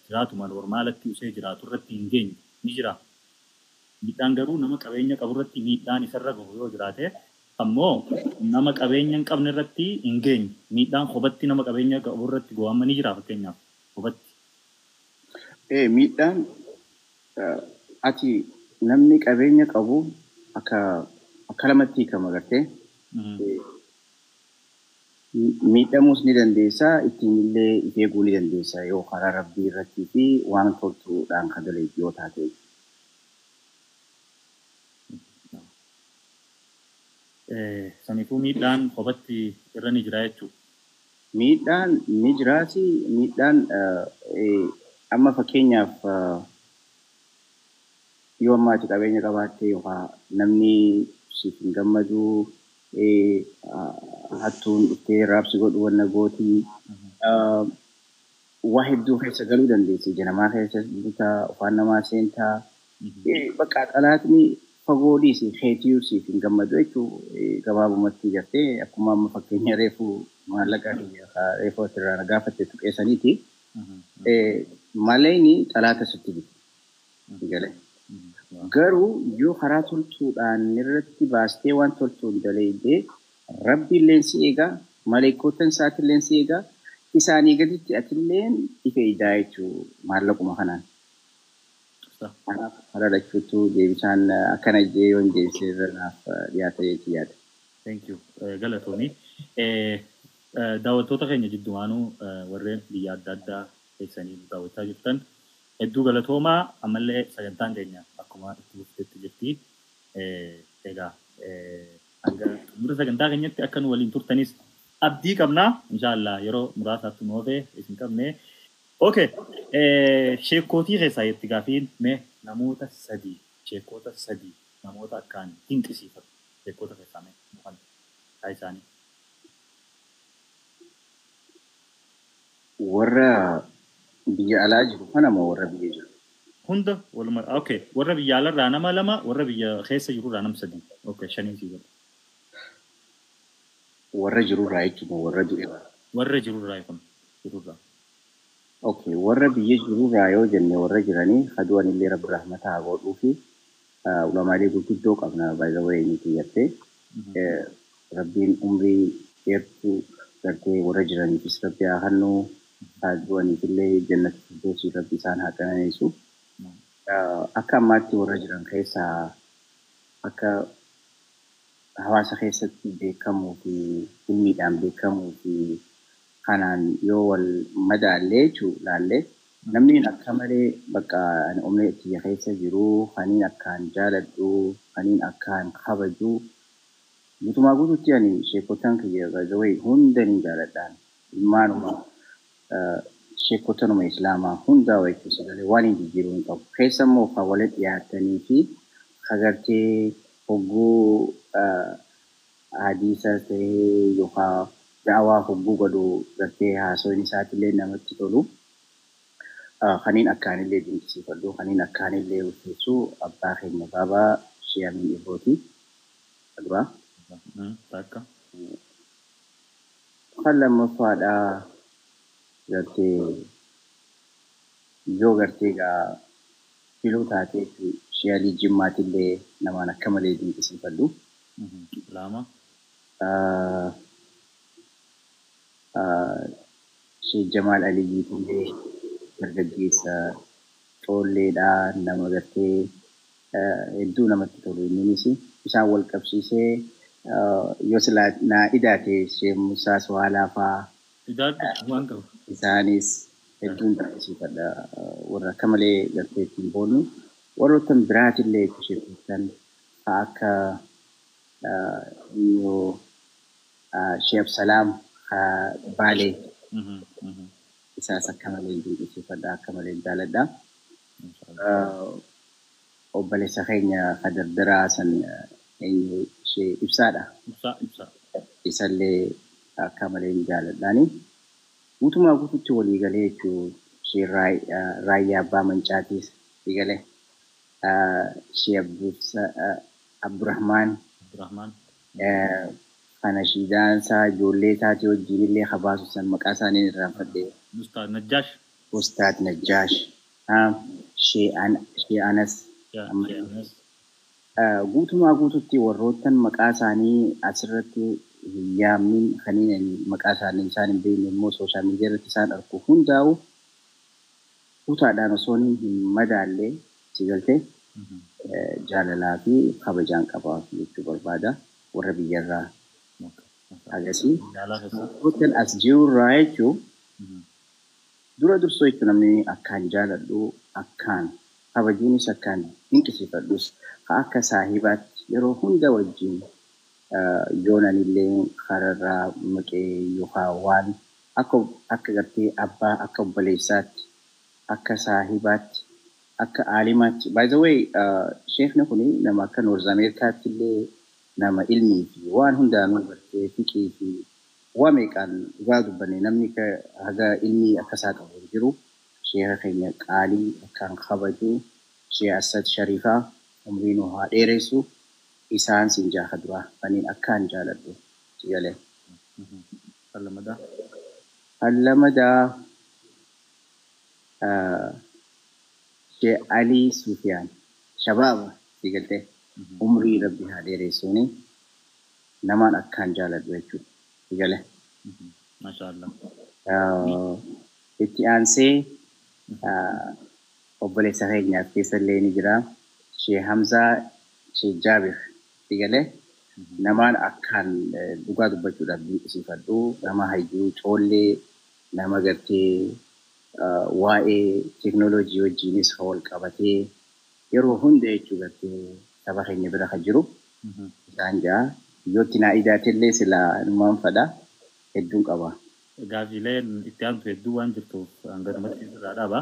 [SPEAKER 2] jiraatuma normalatti usee jiraatu irratti hin geenye ni jira. Miidhaan garuu nama qabeenya qaburratti miidhaan isarra gahu yoo jiraate, ammoo nama qabeenya hin qabne irratti hin geenye, miidhaan kophaatti nama qabeenya qabu irratti gahu amma ni jira, fakkeenyaaf kophaatti.
[SPEAKER 1] Miidhaan ati namni qabeenya qabu akka lamatti hiikama gartee. Miidhamuus ni dandeessa, ittiin illee if eeguu ni dandeessa yoo karaa rabbii irrattii fi waan toltuudhaan kan dalagu yoo taate.
[SPEAKER 2] Saniifuu miidhaan kophaatti irra ni jira jechuudha.
[SPEAKER 1] Miidhaan ni jiraati. Miidhaan amma fakkeenyaaf yoo amma ati qabeenya qabaatte yookaan namni siif hin gammadu, hattuun dhuftee raabsi godhu wanna gootii, waa hedduu keessa galuu dandeessi. Ija namaa keessa butaa, afaan namaa seentaa. Bakka xalaatni fagoo dhiisi, keetiyyuu siif hin gammadu jechuu gabaabumatti gartee, akkuma amma fakkeenya reefu maallaqa reefu asirraa na gaafatte tuqeessaniiti. Maleeni xalaata sitti bitu. Garuu yoo karaa toltuudhaan irratti baastee waan toltuun dalaydee Rabbiilleen si eegaa, maleekotan isaatilleen si eegaa, isaanii gaditti atilleen ife idaa jechuu maallaquma kanaan. Kanaaf karaa lachuutu deebisaan akkana jee yoon deebisee irra naaf dhiyaata jechuu yaada.
[SPEAKER 2] Thank you. Galatoomii. Daawwattoota keenya jiddumaanuu warreen biyya adda addaa keessanii daawwachaa jirtan hedduu galatoomaa ammallee sagantaan keenya akkuma itti fufteetti jirti. Egaa hanga xumura sagantaa keenyatti akka nu waliin turtanis abdii qabna. Inshaallah yeroo muraasaatti nu oofee isin qabne. Okay. Sheekootii keessaa itti gaafiin mee namoota sadii sheekota sadii namoota akkaan dinqisiifatu sheekota keessaa mee maqaan isaanii.
[SPEAKER 1] Warra biyya alaa jiru kana moo warra biyya jiru?
[SPEAKER 2] Hunda waluma okay warra biyya alaarraa nama lama warra biyya keessa jirurraa nama sadii okay shanii sii godha.
[SPEAKER 1] Warra jirurraa jechuun warra du'e.
[SPEAKER 2] Warra jirurraa kun jirurraa.
[SPEAKER 1] Okay warra biyya jirurraa yoo jenne warra jiranii hadu'an illee rabbi rahmata haa godhuu fi ulamaalee gurguddoo qabna by the way nuti jettee rabbiin umrii dheertuu gartee warra jiraniifis rabbi haa kennu du'aniif illee jannata firdawsii rabbi isaan haa qananiisu. Akka ammaatti warra jiran keessaa akka hawaasa keessatti beekamuu fi ilmiidhaan beekamuu fi kanaan yoo wal madaallee jechuu laallee namni akka malee bakka ani umrii kiyya keessa jiru kaniin akkaan jaaladhu kaniin akkaan kabaju guutumaa guutuutti ani sheekotaan kiyya by hunda ni jaaladhaan ilmaanuma sheekotanuma islaamaa hundaa wayii sagalee waan hin jijjiiruu hin qabu. Keessa immoo kan walitti dhiyaatanii fi agartee hogguu hadiisa ta'ee yookaan da'awaa hogguu godhu gartee haasoon isaatiillee namatti tolu. Kaniin akkaanillee dinqisiifadhu, kaniin akkaanillee ulfeessu abbaa keenya baabaa Shee Amiin Ibrooti. Duraa. Kan lammaffaadhaa gartee yoo gartee egaa filuu taatee Shee Alii Jimmaatillee namaan akka malee dinqisiifadhu.
[SPEAKER 2] Lama.
[SPEAKER 1] Shee Jamaal Aliyyiitillee dargaggeessa coolleedhaa nama gartee hedduu namatti tolu inninis isaan wal qabsiisee yoo silaa naa idaate Shee Musaa Suwaalaa fa'aa. Isaanis hedduun dinqisiifadha. Warra akka malee gartee ittiin boonnu. Warroota biraatillee sheekotan akka Shee Absalaam Baalee isaas akka malee dinqisiifadha akka malee jaaladha. Obboleessa keenya kadardaraa san eenyu ishee ibsaadha. Isallee akka malee jaaladhaani. Guutumaa guututti walii galee jechuun ishee raayyaa abbaa mancaatiis galee ishee Abdurrahmaan kana shiidaan isaa ijoollee isaatii wajjin illee habaasu san maqaa isaanii irraanfadhee.
[SPEAKER 2] Ustaad Najjaash.
[SPEAKER 1] Ustaad Najjaash. Shee Anas. Guutumaa guututti warroottan maqaa isaanii asirratti hin yaamnin kanneen maqaa isaanii isaan hin beekne immoo sooshaal miidiyaa irratti isaan argu hundaa'u kutaadhaan osoo hin madaalle si galtee jaalalaa fi kabajaan qabaaf jechuu barbaada warra biyyarraa agasii. Warroottan as jirurraa jechuun dura dursoo jechuun namni akkaan jaaladhu akkaan kabajuunis akkaan dinqisiifadhus akka saahibaatti yeroo hunda wajjin yoonanillee kararraa maqee yookaan waan akka gartee abbaa akka obboleessaatti akka saahibaatti akka aalimaatti. By the way, sheekni kun nama akka Noorz Ameerikaatti illee nama ilmii fi waan hundaanuu gartee fiqii fi waa meeqaan dhugaa dubbanne namni haga ilmii akkasaa qabu hin jiru. Sheeka keenya qaalii akkaan kabaju Shee Asad Sharifaa umrii nu haa dheeressu isaan sin jaaha duraa kanneen akkaan jaaladhu si galee.
[SPEAKER 2] Kan lamadaa.
[SPEAKER 1] Kan lamadaa Sheekh Alii Sufiyaan shabaaba si galtee umrii rabbi haa dheeressuuni namaan akkaan jaaladhu jechuudha. Si galee.
[SPEAKER 2] Maashaallah.
[SPEAKER 1] Itti aansee obboleessa keenyaaf keessallee ni jira. Sheekh Hamzaa Sheekh Jaabir si galee namaan akkaan dhugaa dubbachuudhaaf dinqisiifadhu, nama hayyuu coollee, nama gartee waa'ee teeknooloojii wajjinis wal qabatee yeroo hunda jechuu gartee saba keenya bira kan jiru isaan jaa. Iyyootti naa idaatellee silaa numaan fadha hedduun qaba.
[SPEAKER 2] Gaafiileen itti aantu hedduu waan jirtuuf hanganumatti irraa dhaaba.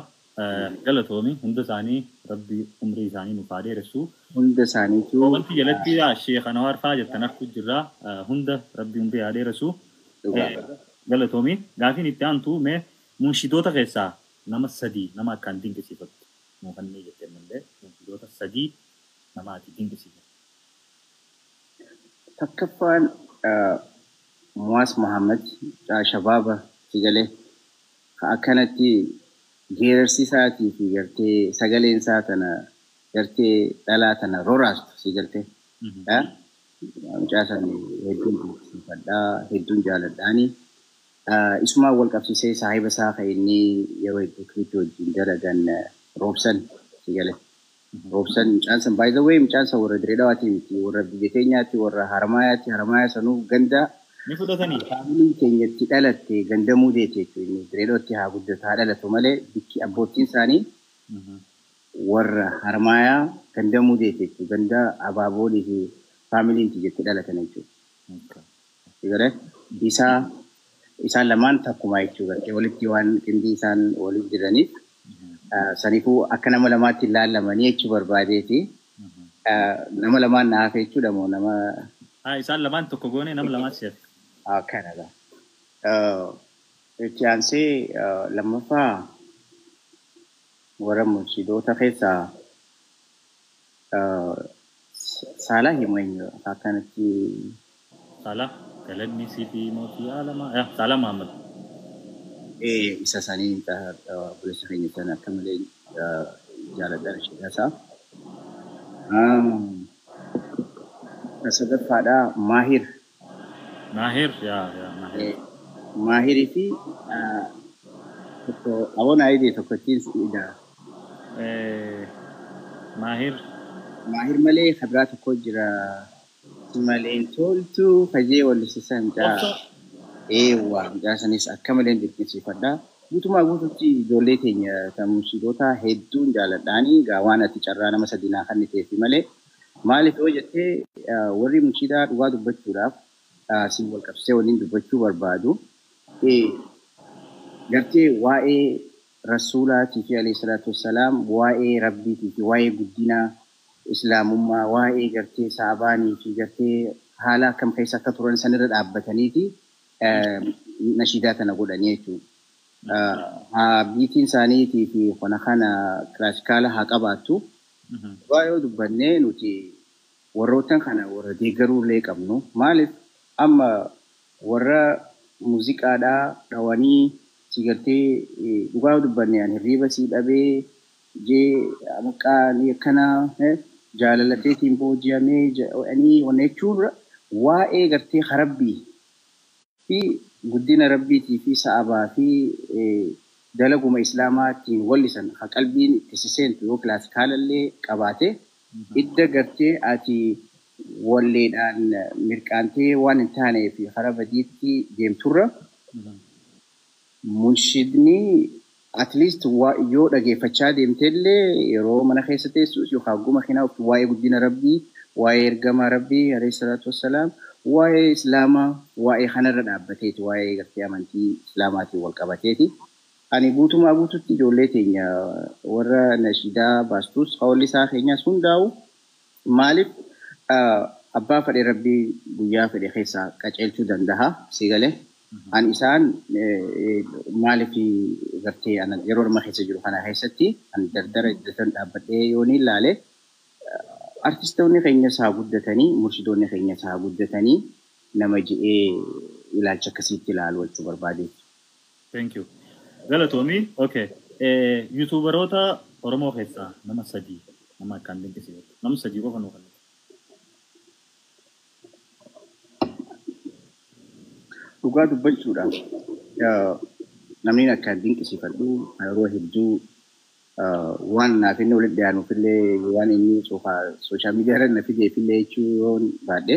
[SPEAKER 2] Galatoomi, hunda isaanii rabbi umrii isaanii nuuf haa dheeressu.
[SPEAKER 1] Hunda isaaniitu.
[SPEAKER 2] Wanti jalatti Sheekh Anwaar fa'aa jettan arguu jirra. Hunda rabbi umrii haa dheeressu. Galatoomi. Gaafiin itti aantu mee munshidoota keessaa nama sadii nama akkaan dinqisiifattu. Moofannee jettee malee munshidoota sadii nama ati dinqisiifattu.
[SPEAKER 1] Takkaffaan Muwaas Muhammad shabaaba si galee akkanatti geerarsi isaatii fi gartee sagaleen isaa tana gartee dhalaa tana roraastu si galtee. Mucaa san hedduun dinqisiifadhaa, hedduun jaaladhaani. Isumaan wal qabsiisee saahiba isaa kan inni yeroo hedduu kilippii wajjin dalagan Roobsan si galee. Roobsan mucaan san, by the way, mucaan san warra Diree Dhawaatii miti, warra biyya keenyaatti, warra Harmaayaatti, Harmaayaa sanuu ganda
[SPEAKER 2] Ni fudhatanii?
[SPEAKER 1] Faamiliin keenyatti dhalatte gandamuu deete jechuudha. Diree Dhawaatti haa guddatu haa dhalatu malee bikki abbootiin isaanii warra Harmaayaa gandamuu deete jechuudha. Ganda abaaboolii fi faamiliin jetti dhalatan jechuudha. Galee isaa isaan lamaan takkuma jechuudha. Walitti waan qindii isaan walitti jiraniif saniifuu akka nama lamaatti ilaalamanii jechuu barbaadeeti. Nama lamaan na hafe jechuudha moo nama.
[SPEAKER 2] Isaan lamaan tokko goone, nama lamaan si hafe.
[SPEAKER 1] Kanadha. Itti aansee lammaffaa warra munshidoota keessaa Saalaa himu eenyu akkanatti.
[SPEAKER 2] Saalaa galanni si fi mootii alamaa Saalaa Muhammad.
[SPEAKER 1] Isa sanii obboleessa keenya sana akka malee jaaladha nashiidaa isaa. Sadaffaadhaa Maahir.
[SPEAKER 2] Maahir, yaa yaa Maahir.
[SPEAKER 1] Maahirii fi tokko aboon ayidee tokkottiin ida.
[SPEAKER 2] Maahir.
[SPEAKER 1] Maahir malee kabiraa tokko jira. Maleen toltu kajee wallisiisan mucaa. Eewwa, mucaa sanis akka malee dinqisiifadha. Guutumaa guututti ijoollee keenya kan munshidoota hedduun jaaladhaani. Gaa waan ati carraa nama sadi naa kenniteefi malee. Maaliif yoo jettee, warri munshidaa dhugaa dubbachuudhaaf si wal qabsiisee waliin dubbachuu barbaadu. Gartee waa'ee rasuulaatii fi alayhi salaatu wassalaam, waa'ee rabbiitii fi waa'ee guddina islaamummaa, waa'ee gartee saabaanii fi gartee haala akkam keessa akka turan sanirra dhaabbataniiti nashiidaa tana godhanii jechuudha. Haa biitiin isaaniitii fi kana kana kilaasikaala haa qabaattu. Dhugaa yoo dubbannee nuti warroota kana warra deeggaruu illee qabnu. Maaliif amma warra muuziqaadhaa dhawanii si gartee dhugaa yoo dubbanne ani hirriiba sii dhabee jee maqaa ni akkana jaalalateetiin booji'amee jedhanii wanna jechuun waa'ee gartee rabbii fi guddina rabbiitii fi sa'abaa fi dalaguma islaamaatiin wallisan ha qalbiin itti siseentu yoo kilaasikaalallee qabaate idda gartee ati walleedhaan mirqaantee waan hin taanee fi karaa badiitti deemturra munshidni at least yoo dhageeffachaa deemteellee yeroo mana keessa teessus yookaan guma kinaa waa'ee guddina rabbii, waa'ee ergamaa rabbii alayhi salaatu wassalaam, waa'ee islaamaa, waa'ee kanarra dhaabbateeti, waa'ee gartee amantii islaamaatiin wal qabateeti. Ani guutumaa guututti ijoollee teenya warra nashiidaa baastus hawalli isaa keenyaas hundaa'u, maaliif abbaa fedhe rabbii guyyaa fedhe keessaa qaceelchuu danda'a si galee. Ani isaan maaliif gartee yeroo amma keessa jiru kana keessatti ani dardara iddatan dhaabbadhee yoo ni ilaale, artistoonni keenyas haa guddatanii, murshidoonni keenyas haa guddatanii nama je'ee ilaalcha akkasiitti ilaalu jechuu barbaadeeti.
[SPEAKER 2] Thank you. Galatoomii. Okay. Yuutuubaroota Oromoo keessaa nama sadii nama akkaan dinqisiifatu. Nama sadii qofa nuu kennitu.
[SPEAKER 1] Dhugaa dubbachuudhaaf namni akkaan dinqisiifadhu yeroo hedduu waan naaf inni walitti dhiyaanuuf illee waan inni sooshaal miidiyaa irra na fideef illee jechuu yoon baadhe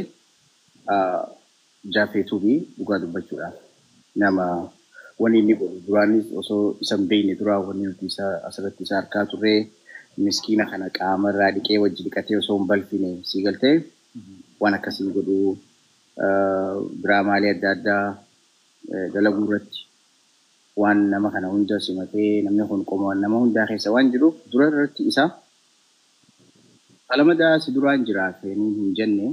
[SPEAKER 1] Jaaffee Tuubii dhugaa dubbachuudhaaf nama wanni inni godhu duraanis osoo isa hin beekne duraa wanni nuti isa asirratti isa argaa turre miskiina kana qaama irraa dhiqee wajji dhiqatee osoo hin balfine sii galtee waan akkasii godhu diraamaalee adda addaa dalaguu irratti waan nama kana hunda simatee namni kun qoma nama hundaa keessa waan jiruuf dura irratti isa qalamadaa si duraan jiraa feenii hin jenne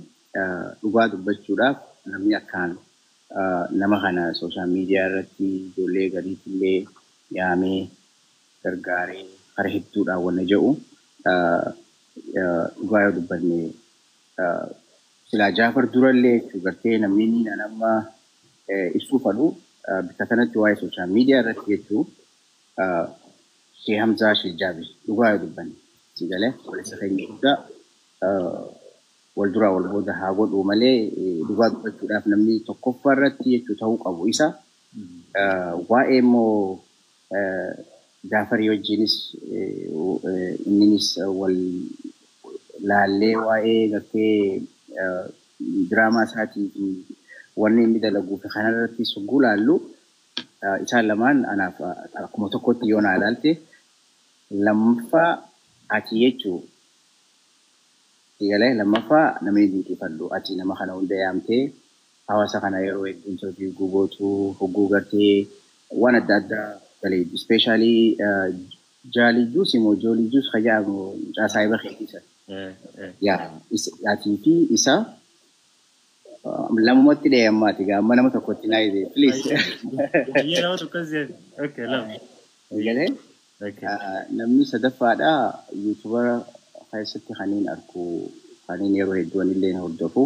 [SPEAKER 1] dhugaa dubbachuudhaaf namni akkaan nama kana sooshaal miidiyaa irratti ijoollee gariitillee yaamee gargaaree kara hedduudhaan wanna jedhu dhugaa yoo dubbanne silaa Jaafar durallee jechuu gartee namni inni nama ibsuu fadhu bikka kanatti waa'ee sooshaal miidiyaa irratti jechuu Shee Hamzaa Shee Jaabir dhugaa yoo dubbanne si galee obboleessa keenya guddaa wal duraa wal booda haa godhu malee dhugaa dubbachuudhaaf namni tokkoffaa irratti jechuu ta'uu qabu isa. Waa'ee immoo Jaafarii wajjinis inninis wal laallee waa'ee gartee diraamaa isaatii fi wanni inni dalaguu fi kanarratti sugguu laallu isaan lamaan anaaf akkuma tokkotti yoo naa ilaalte lammaffaa ati jechuu galee lammaffaa namni dinqifadhu ati nama kana hunda yaamtee hawaasa kana yeroo hedduu interview gugootuu hogguu gartee waan adda addaa galee ispeeshaalii jaalii juus immoo joolii juus ka jedhamu mucaa saayiba keetii sana. Yaa atii fi isa lamumatti dhee ammaati gaa amma nama tokkotti naa hidhe please.
[SPEAKER 2] Baay'ee nama tokko jedhe. Okay, lama.
[SPEAKER 1] Galee namni sadaffaadha yuutubara keessatti kanneen argu kanneen yeroo hedduu anillee hordofu.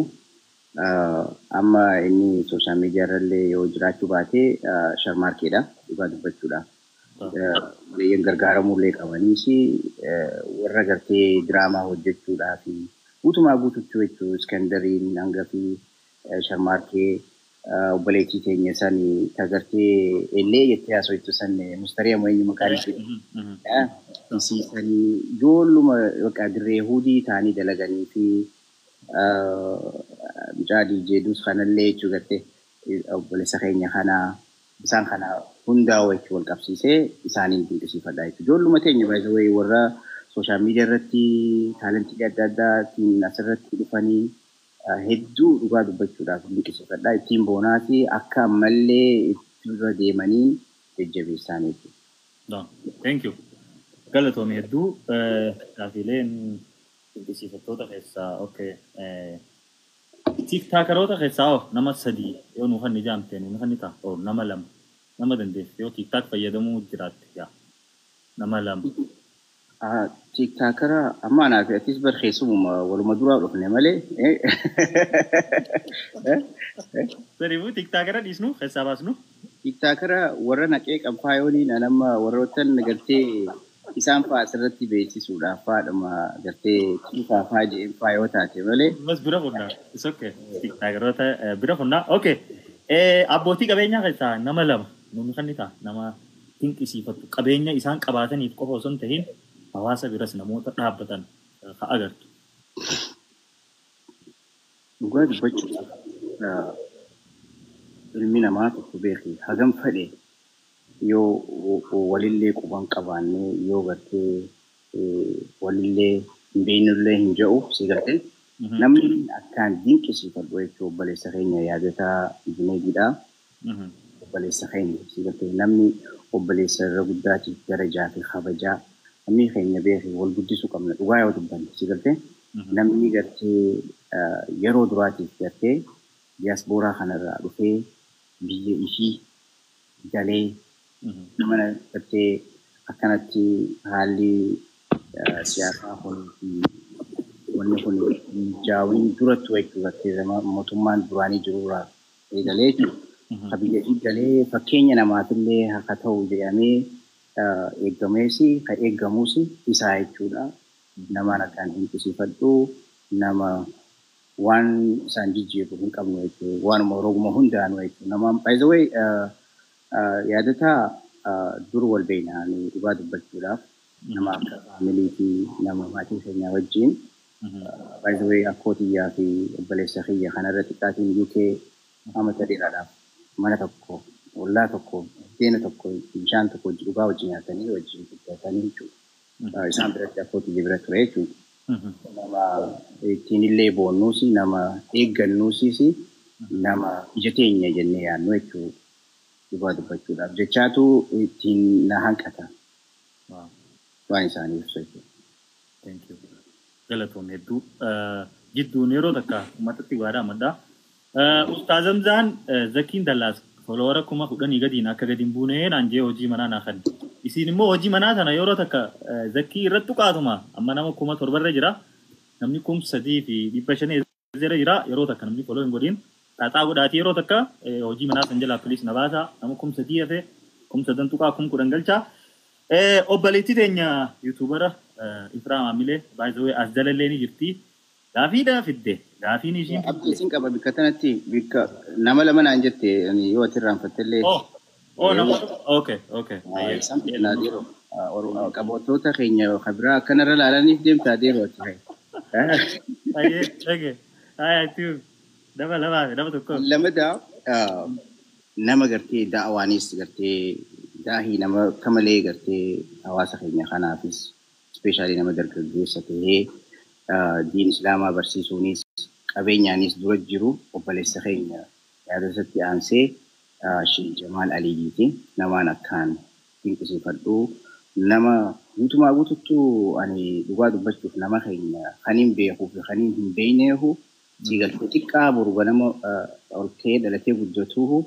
[SPEAKER 1] Amma inni sooshaal miidiyaa irrallee yoo jiraachuu baate sharmaarkeedha dhugaa dubbachuudhaaf. Waliin gargaaramullee qabaniis warra gartee diraamaa hojjechuudhaa fi guutumaa guututti jechuu Iskandariin hanga fi sharmaarkee obboleettii teenya san tagartee ellee jettee haasoftu san mustarii ammoo eenyu maqaan ishee isiisanii ijoolluma bakka dirree hudii ta'anii dalaganii fi mucaa DJ Dus kanallee jechuu gartee obboleessa keenya kana isaan kana hundaa wajji wal qabsiisee isaaniin dinqisiifadha jechuudha. Ijoolluma teenya by the way warra sooshaal miidiyaa irratti taalentii adda addaatiin asirratti dhufanii hedduu dhugaa dubbachuudhaaf dinqisiifadha. Ittiin boonaa fi akka ammallee itti dura deemanii jajjabeessaan jechuudha.
[SPEAKER 2] Thank you. Galatoomii hedduu gaafiileen dinqisiifattoota keessaa okay. Tiktaakeroota keessaa hoo nama sadii yoo nuuf hanni jaamte nuuf hanni ta'a oo nama lama nama dandeesse yoo TikTok fayyadamuu jiraatte yaa nama lama.
[SPEAKER 1] Tiktaakara amma anaa fi atis bar keessumuma waluma duraa dhufne malee.
[SPEAKER 2] Saniifuu tiktaakara dhiisnu keessaa baasnu.
[SPEAKER 1] Tiktaakara warra naqee qabfaayooniin anamma warroottan gartee isaan fa'aa asirratti beeksisuudhaaf faadhuma gartee cuufaa fa'aa jedheen fa'aa yoo taate malee.
[SPEAKER 2] Bas bira funnaa. It's okay. Tiktaakeroota bira funnaa. Okay. Abbootii qabeenyaa keessaa nama lama nuuni kan ta'a nama dinqisiifattu qabeenya isaan qabaataniif qofa osoo hin tahin hawaasa biras namoota dhaabbatan ka agartu.
[SPEAKER 1] Dhugaa dubbachuudhaaf ilmi namaa tokko beeki hagam fedhe yoo walillee quban qabaannee yoo gartee walillee hin beeknullee hin jedhu si gartee namni akkaan dinqisiifadhu jechuun obboleessa keenya yaadataa Junaydidha. Obboleessa keenya si gartee namni obboleessa irra guddaatiif darajaa fi kabajaa namni keenya beeki wal guddisuu qabna dhugaa yoo dubbanne si gartee namni gartee yeroo duraatiif gartee diyaaspooraa kanarraa dhufee biyya ishii galee nama gartee akkanatti haalli siyaasaa kunii fi wanni kun mijaawin duratti jechuu gartee mootummaan duraanii jirurraa eegalee jechuudha. Ka biyya ishii galee fakkeenya namaafillee akka ta'u jedhamee Eeggameesi kan eeggamuus isaa jechuudha. Namaan akkaan dinqisiifadhu, nama waan isaan jijjiiru hin qabnu jechuudha. Waanuma roguma hundaanuu jechuudha. Nama by the way, yaadataa dur wal beekna dhugaa dubbachuudhaaf, nama akka family fi nama maatii keenyaa wajjin. By the way, akkoo xiyyaa fi obboleessa kiyya kanarra xiqqaatiin UK amata dheeraadhaaf mana tokko, ollaa tokko, buddeena tokko, bishaan tokko dhugaa wajjin nyaatanii wajjin guddatanii jechuudha. Isaan biratti, akkoo xiyya bira ture jechuudha. Nama ittiin illee boonnuus, nama eeggannuusis, nama ija teenya jennee yaadnu jechuudha. Dhugaa dubbachuudhaaf jechaatu ittiin na hanqata waan isaanii ibsu jechuudha.
[SPEAKER 2] Thank you. Galatoon hedduu. Jidduun yeroo takka uummatatti waadaa maddaa. Ustaaz Hamzaan Zakiin Dallaas follower 10,000 gadiin akka gadi hin buune naan jee hojii manaa naa kenna. Isiin immoo hojii manaa sana yeroo takka Zakii irratti qaatuma amma nama 7,000rra jira. Namni 3,500 jira yeroo takka namni follow hin godhin. Xaaxaa godhaatii yeroo takka hojii manaa san jalaa please na baasa. Nama 3,000 hafe 3,000 tuqaa 10,000 galchaa. Obboleettii teenya YouTuber Ifraa Maamilee, by the way, as jalallee ni jirti. Gaafiidha fidde. Gaafiin ishiin
[SPEAKER 1] Abdii isin qaba bikka tanatti, bikka nama lama naan jette yoo ati irraanfattellee.
[SPEAKER 2] Oh, nama, okay.
[SPEAKER 1] Isaan fidnaa deeroo. Qabattoota keenya biraa akkanarra laalaniif deemtaa deeroo ati.
[SPEAKER 2] Ayyee, okay. Ayyee, tuu. Nama lamaa fi nama tokko.
[SPEAKER 1] Lamada nama gartee da'awaanis gartee daahii nama akka malee gartee hawaasa keenya kanaafis, especially nama dargaggeessa tahee diin islaamaa barsiisuunis qabeenyaanis dura jiru, obboleessa keenya yaada isatti aansee Sheekh Jamaal Aliyyiiti. Namaan akkaan dinqisiifadhu. Nama guutumaa guututtuu ani dhugaa dubbachuuf nama keenya kaniin beekuu fi kaniin hin beekneehu si galtee xiqqaa boru ganama ol ka'ee dhalatee guddatuuhu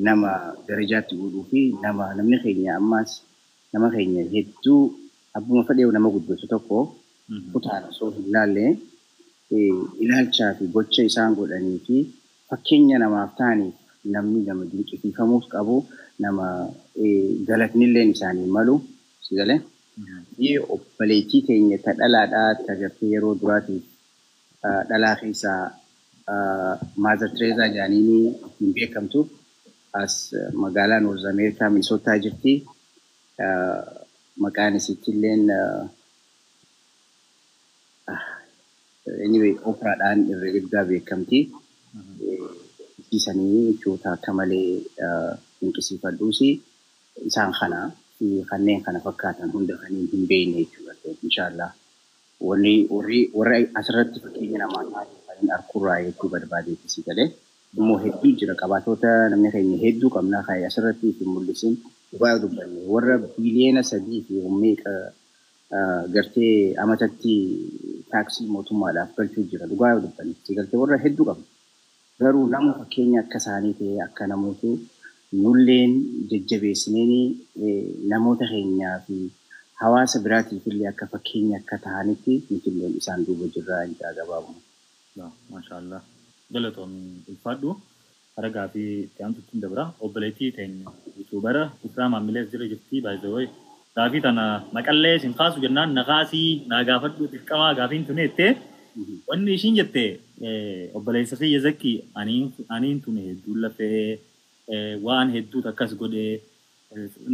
[SPEAKER 1] nama darajaatti godhuu fi nama namni keenya ammaas nama keenya hedduu abbuma fedhee nama guddatu tokko kutaan osoo hin laalle ilaalchaa fi gocha isaan godhanii fi fakkeenya namaaf ta'aniif namni nama dinqisiifamuuf qabu, nama galatnilleen isaanii malu si galee. Obboleettii keenya ta dhalaadhaa ta gartee yeroo duraatiif dhalaa keessaa Mother Teresa jedhanii ittiin beekamtu as magaalaa North America Minnesota jirti. Maqaan isiittilleen anyway Oprahadhaan irra guddaa beekamti. Isiisanii jechoota akka malee dinqisiifadhuusi isaan kana fi kanneen kana fakkaatan hunda kanneen hin beekne jechuudha. Inshaallah. Warri warri asirratti fakkeenya namaa ta'an kanneen arkurraa jechuu barbaadeetti si galee. Immoo hedduu jira, qabaatota namni keenya hedduu qabnaa kan asirratti hin mul'isin. Dhugaa dubbanne, warra 3 biliyoona fi meeqa gartee amatatti taaksii mootummaadhaaf galchuu jira, dhugaa dubbanne si galtee warra hedduu qabna. Garuu nama fakkeenya akka isaanii ta'e akka namoota nulleen jajjabeessineen namoota keenyaa fi hawaasa biraatiif illee akka fakkeenya akka ta'anitti nutilleen isaan duuba jirra jedha gabaabuma.
[SPEAKER 2] Maashaallah. Galatoomii, ulfaadhu. Hara gaafii itti aantutti dabra. Obboleettii teenya YouTuber Ifraa Maamilees jira jirti, by the way. Gaafii tana maqallee sin kaasu jennaan na kaasii naa gaafadhu dirqamaa gaafiin tuni jettee. Wanni ishiin jette, obboleessa kiyya Zakki, aniin tuni hedduu lafee waan hedduu akkas godhee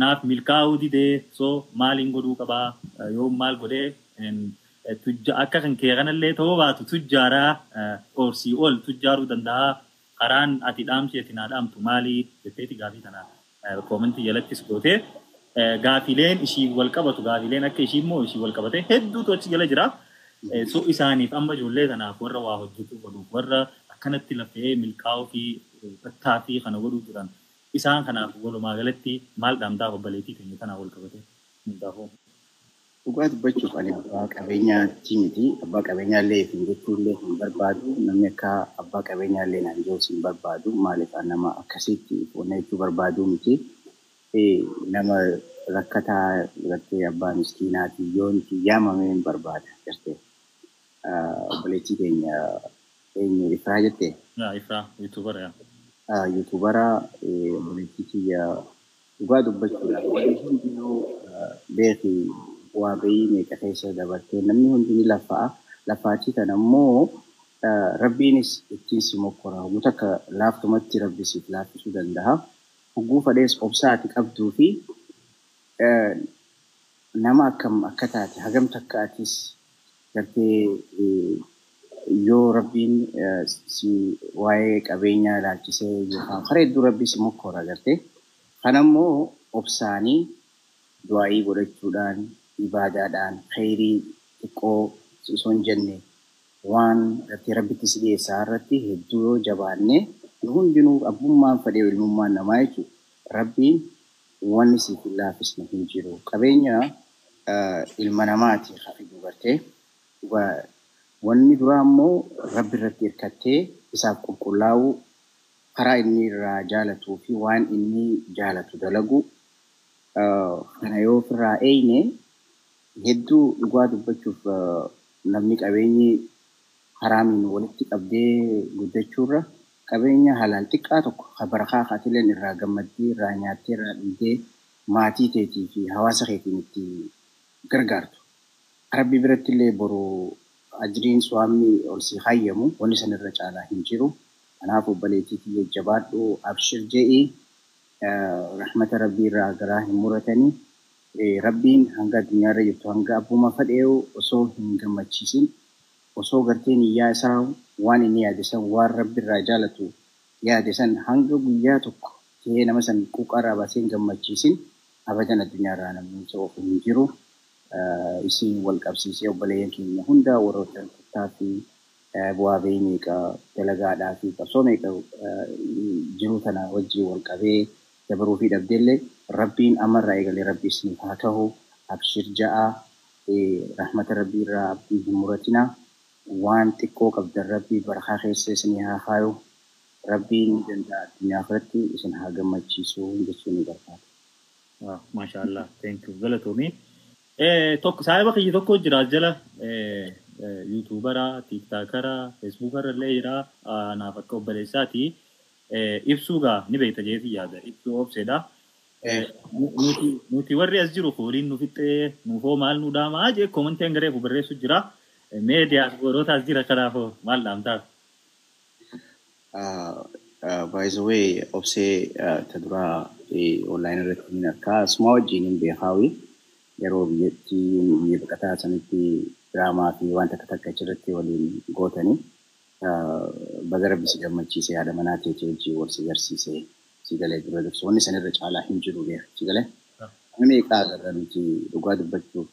[SPEAKER 2] naaf milkaa'uu didee, so maaliin godhuu qabaa? Yoo maal godhee akka kan kee kanallee ta'uu baatu tujjaaraa oorsii ol tujjaaruu danda'a, karaan ati dhaamsi ati naa dhaamtu maali jetteeti gaafii tana comment jalattis gootee, gaafileen ishii wal qabatu, gaafileen akka ishii immoo ishii wal qabate hedduutu achi jala jira. So isaaniif amma ijoollee tanaaf, warra waa hojjetuu godhuuf, warra akkanatti lafee milkaa'uu fi tattaaffii kana godhuu jiran, isaan kanaaf walumaa galatti maal dhaamtaaf obboleettii keenya tanaa wal qabate hundaafuu?
[SPEAKER 1] Dhugaa dubbachuuf ani abbaa qabeenyaatti miti. Abbaa qabeenyaa illee hin jechuu illee hin barbaadu. Namni akka abbaa qabeenyaa illee naan jiru hin barbaadu. Maaliif, nama akkasitti wanna jechuu barbaadu miti. Nama rakkataa gartee abbaa miskiinaati yoon itti yaamame hin barbaada gartee. Obboleettii keenya eenyu, Ifraa jettee?
[SPEAKER 2] Yaa, Ifraa, YouTuber yaa.
[SPEAKER 1] YouTuber obboleettii kiyya, dhugaa dubbachuudhaaf wanni hundinuu Beeki bu'aa bahii meeqa keessa dabartee namni hundi ni lafa'a. Lafaatii kana immoo Rabbiinis ittiin si mokkora. Hogguu takka laaftumatti Rabbi siif laaffisuu danda'a. Hogguu fadhees obsaa ati qabduu fi nama akkam akka taate hagam takka atis gartee yoo Rabbiin si waa'ee qabeenyaa ilaalchisee yookaan karaa hedduu Rabbi si mokkora gartee. Kanammoo obsaanii du'aayii godhachuudhaan, ibaadaadhaan, khayrii xiqqoo osoo hin jenne waan gartee Rabbitti si dhiyeessaa irratti hedduu yoo jabaanne nu hundinuu abbummaan fedhee ilmummaan namaa jechuudha. Rabbiin wanni siif hin laaffisne hin jiru. Qabeenya ilma namaati haa fidu gartee. Wanni duraa immoo Rabbi irratti hirkattee isaaf qulqullaa'uu, karaa inni irraa jaalatuu fi waan inni jaalatu dalagu, kana yoo ofirraa eeyne hedduu dhugaa dubbachuuf namni qabeenyi haraamiin walitti qabdee guddachuurra qabeenya halaal xiqqaa tokko ka barakaa kaatileen irraa gammaddee, irraa nyaattee, irraa dhugdee maatii keetii fi hawaasa keetiin itti gargaartu. Rabbi biratti illee boru ajriin suwaamni ol si hayyamu wanni san irra caalaa hin jiru. Kanaaf obboleettii kiyya jabaadhu, abshir je'i, rahmata Rabbii irraa garaa hin muratanii. Rabbiin hanga addunyaarra jirtu hanga abbuma fedheewu osoo hin gammachiisin, osoo gartee niyyaa isaa waan inni yaade san, waan Rabbi irraa jaalatu yaade san, hanga guyyaa tokko ta'ee nama san quuqarraa baasee hin gammachiisin abadan addunyaarraa namni isa ofu hin jiru. Isiin wal qabsiisee obboleeyyan keenya hunda warroota tattaaffii bu'aa bahii meeqa dalagaadhaa fi qabsoo meeqa jiruu tana wajjin wal qabee dabaruu fi dhabdeellee Rabbiin ammarraa eegalee Rabbi isiniif haa ta'u. Abshir ja'a, rahmata Rabbii irraa abdii hin muratinaa. Waan xiqqoo qabdan Rabbii barakaa keessa isinii haa kaayu. Rabbiin ni danda'a, addunyaa irratti isin haa gammachiisu jechuun ni barbaada.
[SPEAKER 2] Maashaallah, thank you, galatoomii. Tokko saahiba kiyya tokko jira as jala, YouTubera, TikTokera, Facebookera illee jira, naaf akka obboleessaati. Ibsuu gaa ni beekta jeetii yaada, ibsuu obseedha. Nuti warri as jiru fooliin nu fixxee nuufoo maal nu dhaamaa jee commentiin garee barreessu jira. Mee diyaaspooroota as jira kanaafoo maal dhaamtaaf?
[SPEAKER 1] By the way, obsee ta duraa online irratti ni argaa. Asuma wajjin hin beekaawi. Yeroo biyyattii biyya baqataa sanitti diraamaa fi waan takka takka achirratti waliin gootanii, baga Rabbi si gammachiise, haadha manaa teetii wajjin wal si garsiise, si galee dura dursa. Wanni sanirra caalaa hin jiru beeka, si galee. Namni meeqaa agarra nuti dhugaa dubbachuuf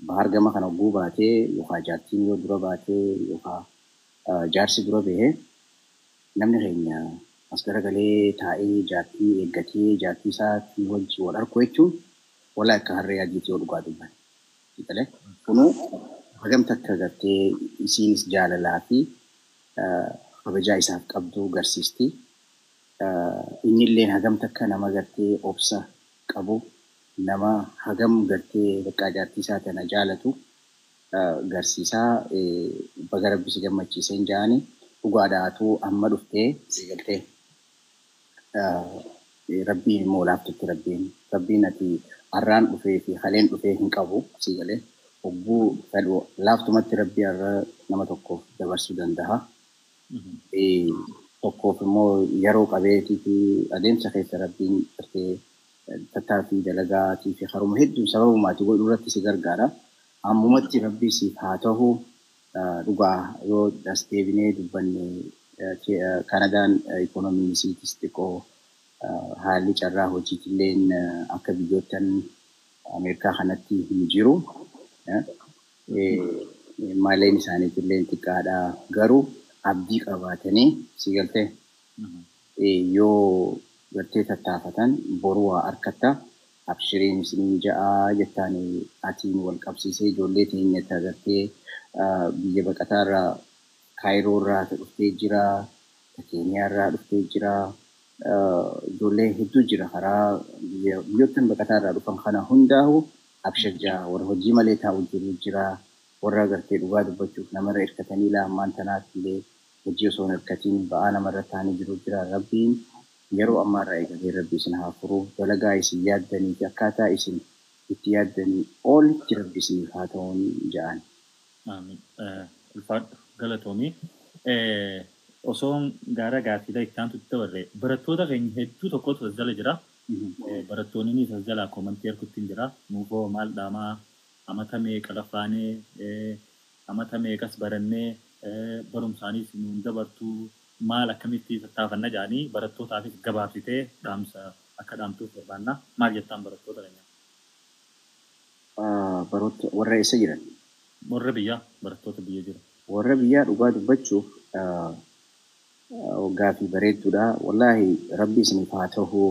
[SPEAKER 1] bahar gama kana hogguu baatee yookaan jaartiin yoo dura baatee yookaan jaarsi dura bahee, namni keenya as garagalee taa'ee jaartii eeggatee jaartii isaatii wajjin wal arku jechuun walaa akka harree adiitii yoo dhugaa dubban. Galee kunuu hagam takka gartee isiinis jaalalaa fi kabajaa isaaf qabdu garsiisti. Inni illee hagam takka nama gartee obsa qabu, nama hagam gartee bakka jaartii isaa tana jaalatu garsiisaa. Baga Rabbi si gammachiiseen jaani dhugaadhaatu amma dhuftee si galtee. Rabbiin immoo laaftutti Rabbiin ati har'aan dhufee fi haleen dhufee hin qabu, si galee, hogguu fedhu laaftumatti Rabbi har'a nama tokkoof dabarsuu danda'a. Tokkoof immoo yeroo qabeetii fi adeemsa keessa Rabbiin gartee tattaaffii dalagaatii fi haruma hedduu sababumaati godhu irratti si gargaara. Ammumatti Rabbi siif haa ta'u. Dhugaa yoo as deebinee dubbanne Kanadaan ikoonomiin isiitis xiqqoo, haalli carraa hojiitilleen akka biyyoottan Ameerikaa kanatti hin jiru. Maaleen isaaniitillee xiqqaadha. Garuu abdii qabaatanii, si galtee, yoo gartee tattaafatan boruu waa harkatta. Abshiriin isiniin ja'a jettaan atiin wal qabsiisee ijoollee teenya gartee biyya baqataarraa Kaayiroo irraa dhuftee jira, Keeniyaa irraa dhuftee jira. Ijoollee hedduu jira karaa biyyoottan baqataarraa dhufan kana hundaa'u abshir ja'a. Warra hojii malee taa'u jiru jira. Warra gartee dhugaa dubbachuuf namarra hirkatanii laammaan tanaatti illee hojii osoo hin hirkatiin ba'aa namarra taa'anii jiru jira. Rabbiin yeroo ammaarraa eegalee Rabbi isin haa furu. Dalagaa isin yaaddanii fi akkaataa isin Itti yaaddanii olitti Rabbi isiniif haa ta'uun ja'an.
[SPEAKER 2] Amiin. Ulfaadhu, galatoomii. Osoo gara gaaffiilee itti aantutti dabarre, barattoota keenya hedduu tokkotu as jala jira. Barattoonni ni as jalaa comment arguutti hin jira. Nuufoo maal dhaamaa, amata meeqa lafaanee, amata meeqas barannee, barumsaanis nuun dabartuu, maal akkamitti tattaafanna jedhanii barattootaafis gabaabsitee dhaamsa akka dhaamtuuf barbaanna. Maal jettaan barattoota keenya?
[SPEAKER 1] Baroota warra eessa jiran?
[SPEAKER 2] Warra biyyaa, barattoota biyya jiran.
[SPEAKER 1] Warra biyyaa, dhugaa dubbachuuf gaaffii bareedduudha. Wallaahi, Rabbi isiniif haa ta'u.